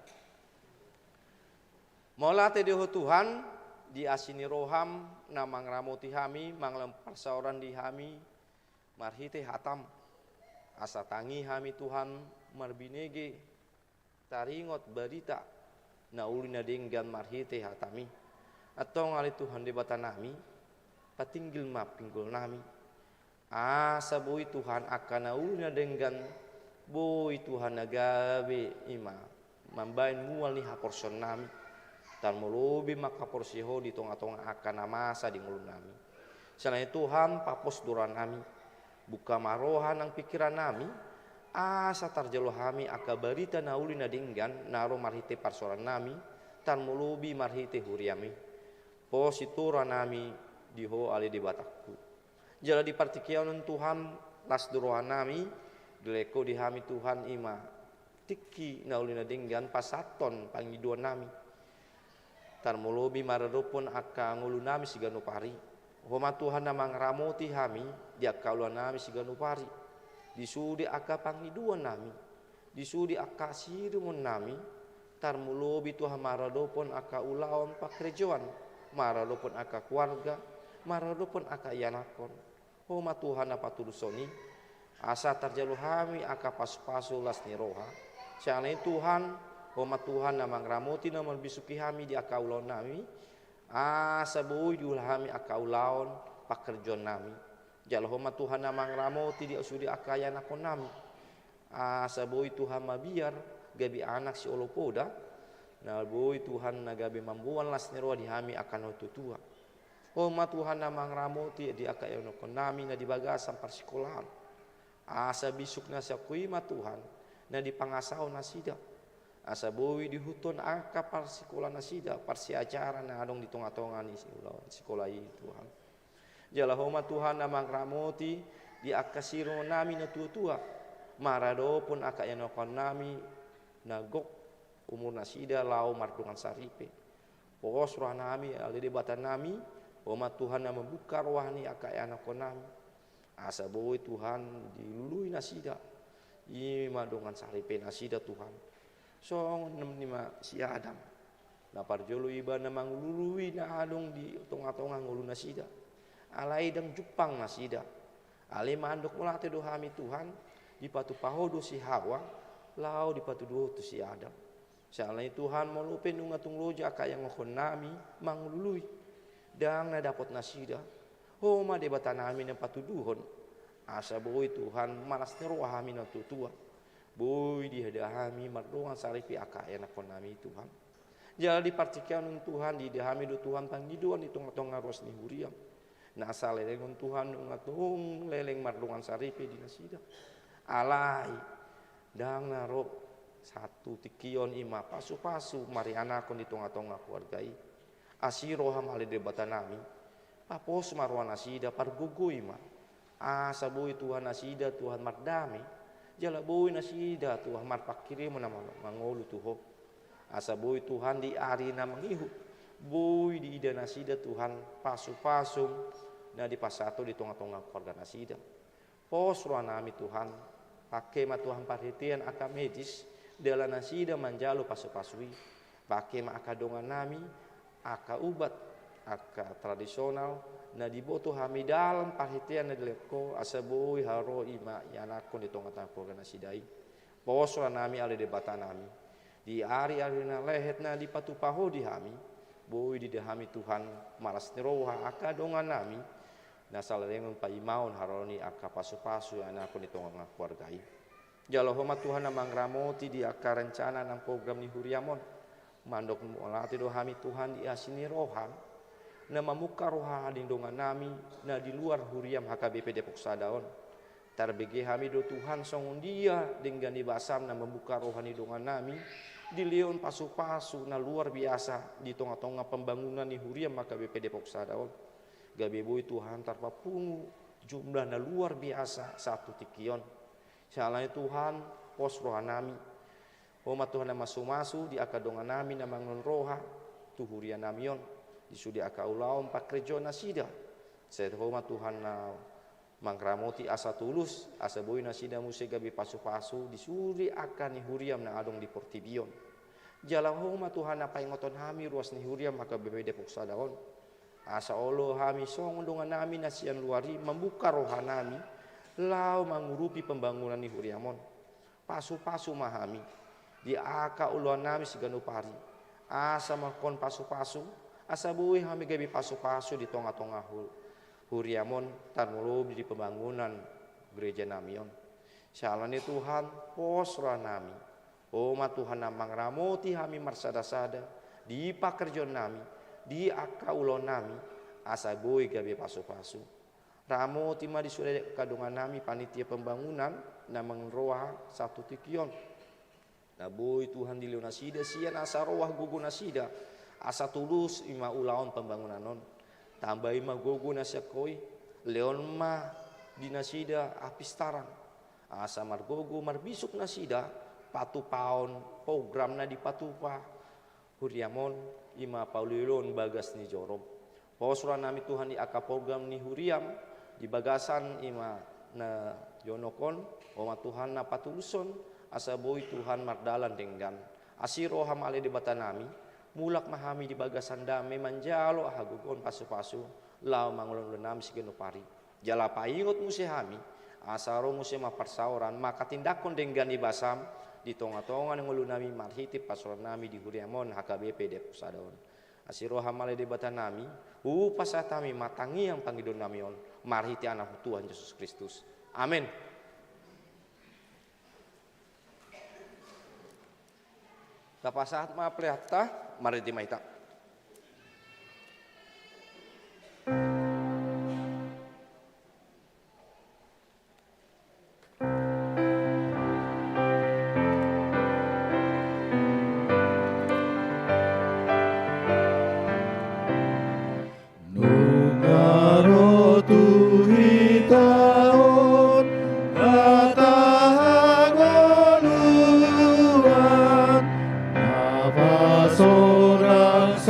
Mauliate do Ho Tuhan, di asi ni roham, na mangaramoti hami, mangalehon parsaoran di hami, marhite hatam. Asa tangi hami Tuhan, marbinege, taringot barita na uli na denggan marhite hatami. Antong ale Tuhan Debata nami, patinggil ma pinggol nami. Asa boi Tuhan angka na uli na denggan, boi Tuhan na gabe ima mambahen mual ni haporseaon nami. Tarmolobi ma angka porsea Ho di tonga-tonga angka na masa di ngolu nami. Siala ni i Tuhan, papos do roha nami. Buka ma roha nang pingkiran nami, asa tarjalo hami angka barita na uli na denggan, na ro marhite parsaoran nami, tarmolobi marhite huriam i. Pos i tu roha nami di Ho ale Debatangku. Jala di partingkian on Tuhan, las do roha nami, dilehon Ho di hami Tuhan ima tingki na uli na denggan pasahathon pangidoan nami. Tarmolobi maradophon angka ngolu nami siganup ari. Ho ma Tuhan na mangaramoti hami di angka ulaon nami siganup ari. Di sude angka pangidoan nami. Di sude angka sirumon nami. Tarmolobi Tuhan maradophon angka ulaon pangkarejoan. Maradophon angka keluarga. Maradophon angka ianakhon. Ho ma Tuhan na patulushon i, asa tarjalo hami angka pasu-pasu las ni roha. Siala ni i Tuhan, Ho ma Tuhan na mangaramoti na mambisuhi hami di angka ulaon nami, asa boi diula hami angka ulaon pangkarejoan nami. Jala Ho ma Tuhan na mangaramoti di sude angka ianakhon nami. Asa boi Tuhan mabiar, gabe anak sioloan poda, na boi Tuhan na gabe mamboan las ni roha di hami angka na tua-tua. Ho ma Tuhan na mangaramoti di angka ianakhon nami na di bagasan parsikolaan. Asa bisuk na sian Ho i ma Tuhan, na dipangasahon nasida. Asa boi diihuthon angka parsikolaan nasida, parsiajaran na adong di tonga-tonga ni sikola, sikola i Tuhan. Jala Ho ma Tuhan na mangaramoti di angka sirumon nami na tua-tua. Maradophon angka ianakhon nami na gok umur nasida laho mardongan saripe. Pos roha nami, ale Debata nami, Ho ma Tuhan na mambuka roha ni angka ianakhon nami. Asa boi Tuhan dilului nasida. Ima dongan saripe nasida Tuhan. Songon nami ma si Adam. Na parjolo iba na mangulului na adong di tongatonga ngolunasida. Alai ndang jumpang nasida. Alai mandok mauliate do hami Tuhan, dipatupa Ho do si Hawa, laho dipatudu Ho tu si Adam. Siala ni i Tuhan, molo pe nunga tung loja angka iangonkonnami mangulului, ndang na dapot nasida, Ho ma Debatanami na patuduhon. Asa boi Tuhan malas ni roha hami na tuatua. Boi diida hami mardongan saripe angka ianakkonnami Tuhan. Jala di partingkian on Tuhan, diida hami do Tuhan pangidoan di tongatonga ruas ni huriaM. Na salelengon Tuhan nunga tung leleng mardongan saripe di nasida. Alai ndang na ro sahat tu tingki on i ma pasupasu marianakkon di tongatonga keluarga i. Asi rohaM ale Debatanami, papos ma rohanasida, pargogoi ma. Asa boi Tuhan nasida Tuhan mardame, jala boi nasida Tuhan marpanghirimon na ma-, mangolu tu Ho. Asa boi Tuhan di ari na mangihut, boi diida nasida Tuhan pasupasu na dipasahat Ho di tongatonga keluarganasida. Pos rohanami Tuhan, pangke ma Tuhan parhitean angka medis, dalan nasida manjalo pasupasu i. Pangke ma angka dongannami, angka ubat, angka tradisional, na diboto hami dalan parhitean na dilehon Ho, asa boi haroa i ma ianakkon di tongatonga keluarganasida i. Pos rohanami ale Debatanami, di ariari na lehet na dipatupa Ho di hami, boi diida hami Tuhan malas ni roha angka dongannami, na salelengon paimahon haroa ni angka pasupasu ianakkon di tongatonga keluarga i. Jalo Ho ma Tuhan na mangaramoti di angka rencana nang program ni huriaM on. Mandok mauliate do hami Tuhan di asi ni rohaM, na mamungka roha ni dongannami na di luar huriaM H K B P Depok Sada on. Tarbege hami do Tuhan songon dia denggan ni basaM na mamungka roha ni dongannami, dilehon pasupasu na luar biasa di tongatonga pembangunan ni huriaM H K B P Depok Sada on. Gabe boi Tuhan tarpapungu jumlah na luar biasa sahat tu tingki on. Siala ni i Tuhan, pos rohanami. Ho ma Tuhan na mamasumasu di angka dongannami na mangulahon roha tu hurianami on, di sude angka ulaon pangkarejoannasida. Sai Ho ma Tuhan na mangaramoti asa tulus, asa boi nasida muse gabe pasupasu di sude angka ni huriaM na adong di portibi on. Jala Ho ma Tuhan na paingothon hami ruas ni huriaM H K B P Depok Sada on. Asa olo hami songon dongannami na sian luar i mamungka rohanami, laho mangurupi pembangunan ni huriaM on. Pasupasu ma hami di angka ulaonnami siganup ari. Asa mangan pasupasu, asa boi hami gabe pasupasu di tongatonga hu-, huriaM on, tarlobi di pembangunan gerejanami on. Siala ni i Tuhan, pos rohanami. Ho ma Tuhan na mangaramoti hami marsadasada, di pangkarejoannami, di angka ulaonnami, asa boi gabe pasupasu. Ramoti ma di sude angka dongannami panitia pembangunan na mangulahon roha sahat tu tingki on. Na boi Tuhan dilehon nasida sian asa roha gogonasida, asa tulus i ma ulaon pembangunan on. Tambai ma gogo na sian Ho i, lehon ma di nasida hapistaran. Asa margogo marbisuk nasida, patupahon program na dipatupa huriaM on, i ma paulihon bagas ni joro. Pos rohanami Tuhan di angka program ni huriaM, di bagasan i ma na jonok on, Ho ma Tuhan na patulushon, asa boi Tuhan mardalan denggan. Asi rohaM ale Debatanami, mulak ma hami di bagasan dame manjalo hagogoon pasupasu, laho mangulahon ulaonnami siganup ari. Jala paingot muse hami, asa ro muse ma parsaoran, manghatindanghon denggan ni basaM, di tongatonga ni ngolunami marhite parsaorannami di huriaM on H K B P Depok Sada on. Asi rohaM ale Debatanami, hupasahat hami ma tangiang pangidoannami on, marhite AnakMu Tuhan Jesus Kristus. Amen. Tapasahat ma peleanta, marende ma hita. Nunga ro tu hita on hata hangoluan, na pasonang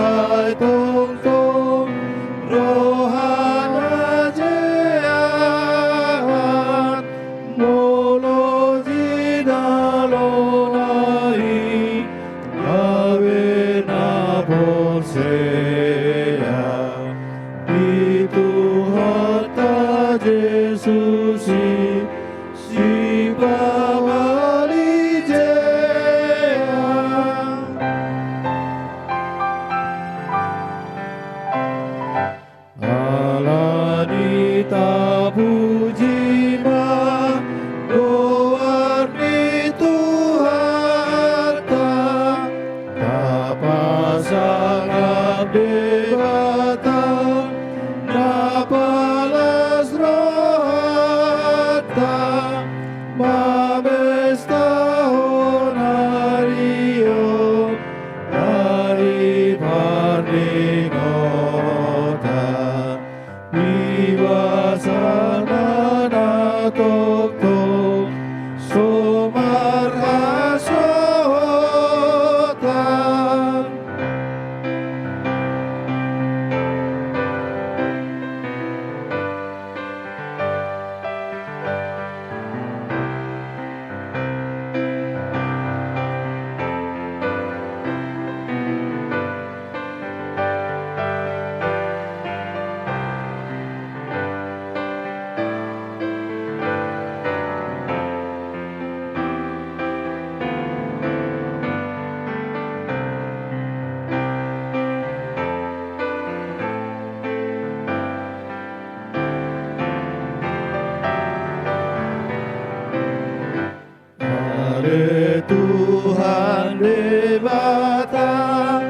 Debata,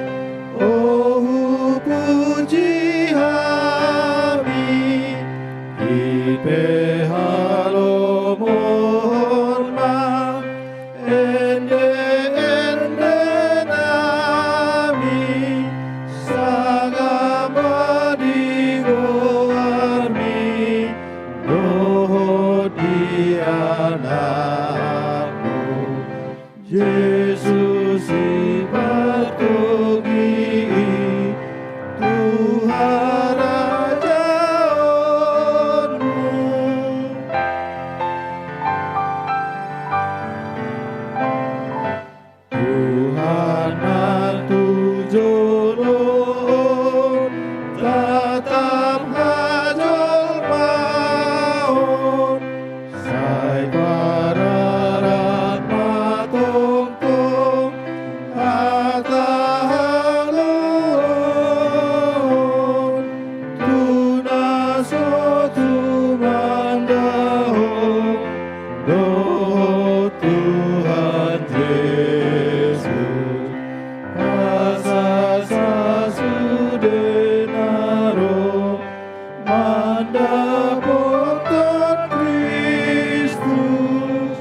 o hupuji hami, i pe halomohon ma, ende-ende nami, sangap ma di goarmi, dohot di Anakmu, Jesus sipatogit i tu harajaonmu. Tuhan nang tu jolo on, tatap hajolmaon, sai pararat ma tongtong hata haluaon, tu na so tumanda Ho dohot Tuhan Jesus, asa sasudena ro mandapothon Kristus.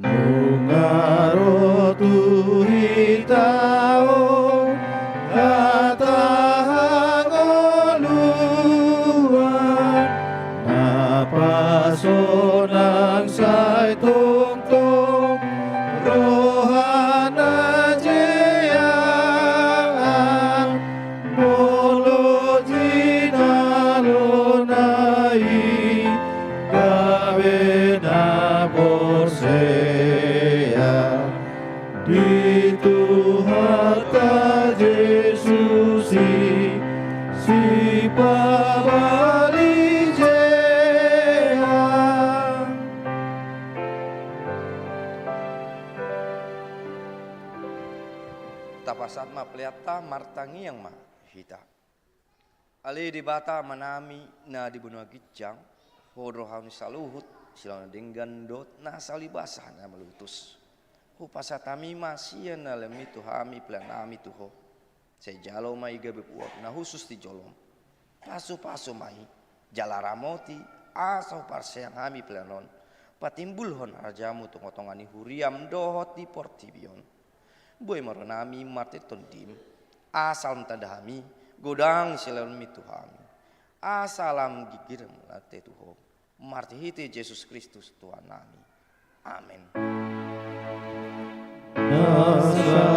Nunga ro tu hita on hata hangoluan, na pasonang sai tongtong roha na jeaan, molo jinalona i gabe na porsea di Tuhanta Jesus i, sipabalingkon. Tapasahat ma peleanta, martangiang ma hita. Ale Debata Amanami na di banua ginjang, Ho do roha ni saluhut, silehon na denggan dohot nasa ulibasa na malutus. Hupasahat hami ma sian na lehonon tu hami pelean nami tu Ho. Sai jalo ma i gabe buat na hushus di jolom. Pasupasu ma i, jala ramoti, asa huparseang hami pelean on, patimbulhon harajaonMu tu tongatonga ni huriaM dohot di portibi on. Boi ma rohanami marhite Tondim, asa lam tanda hami, godang silehonMi tu hami, asa lam ginggir mauliate tu Ho, marhitehite Jesus Kristus Tuhannami. Amen. Nasa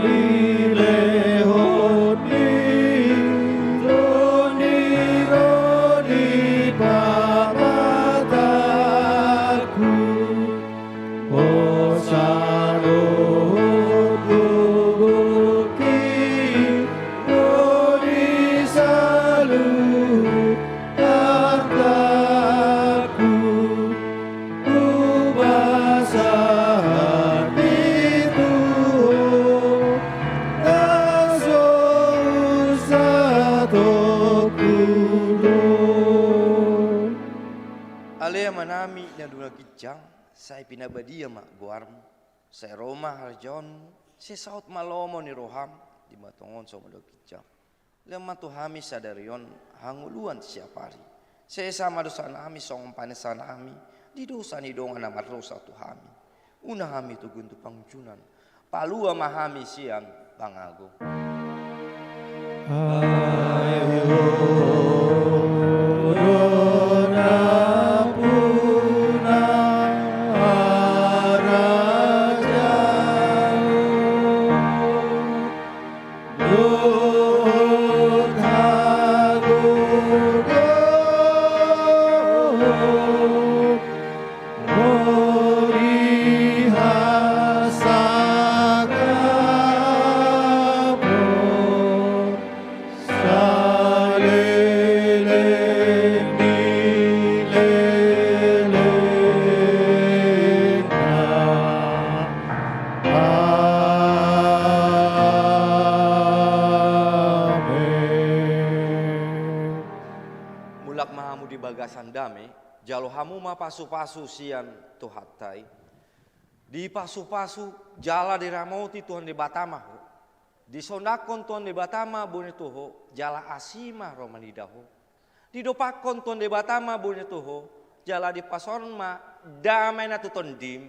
nilehonMi, Tondim, ro di pamatangku. Hosa dohot gogorki ro di saluhut artangku. Hupasahat i tu Ho, na so husatongku do. Ale Amanami na di banua ginjang, sai pinabadia ma goarMu, sai ro ma harajaonMu, sai saut ma lomo ni rohaM di banua tonga on songon na di banua ginjang. Lehon ma tu hami sadari on hangoluan siapari. Sesa ma dosanami songon panesanami di dosa ni dongan na mardosa tu hami. Unang hami togu tu pangunjunan. Palua ma hami sian pangago. Ai Ho do nampuna harajaon dohot hago Tetap ma hamu di bagasan dame, jalo hamu ma pasu-pasu sian Tuhanta i. Dipasu-pasu jala diramoti Tuhan Debata ma ho. Disondangkon Tuhan Debata ma bohina tu ho, jala asi ma ro manida ho. Didompakkon Tuhan Debata ma bohina tu ho, jala dipasaorhon ma dame na tu tondim,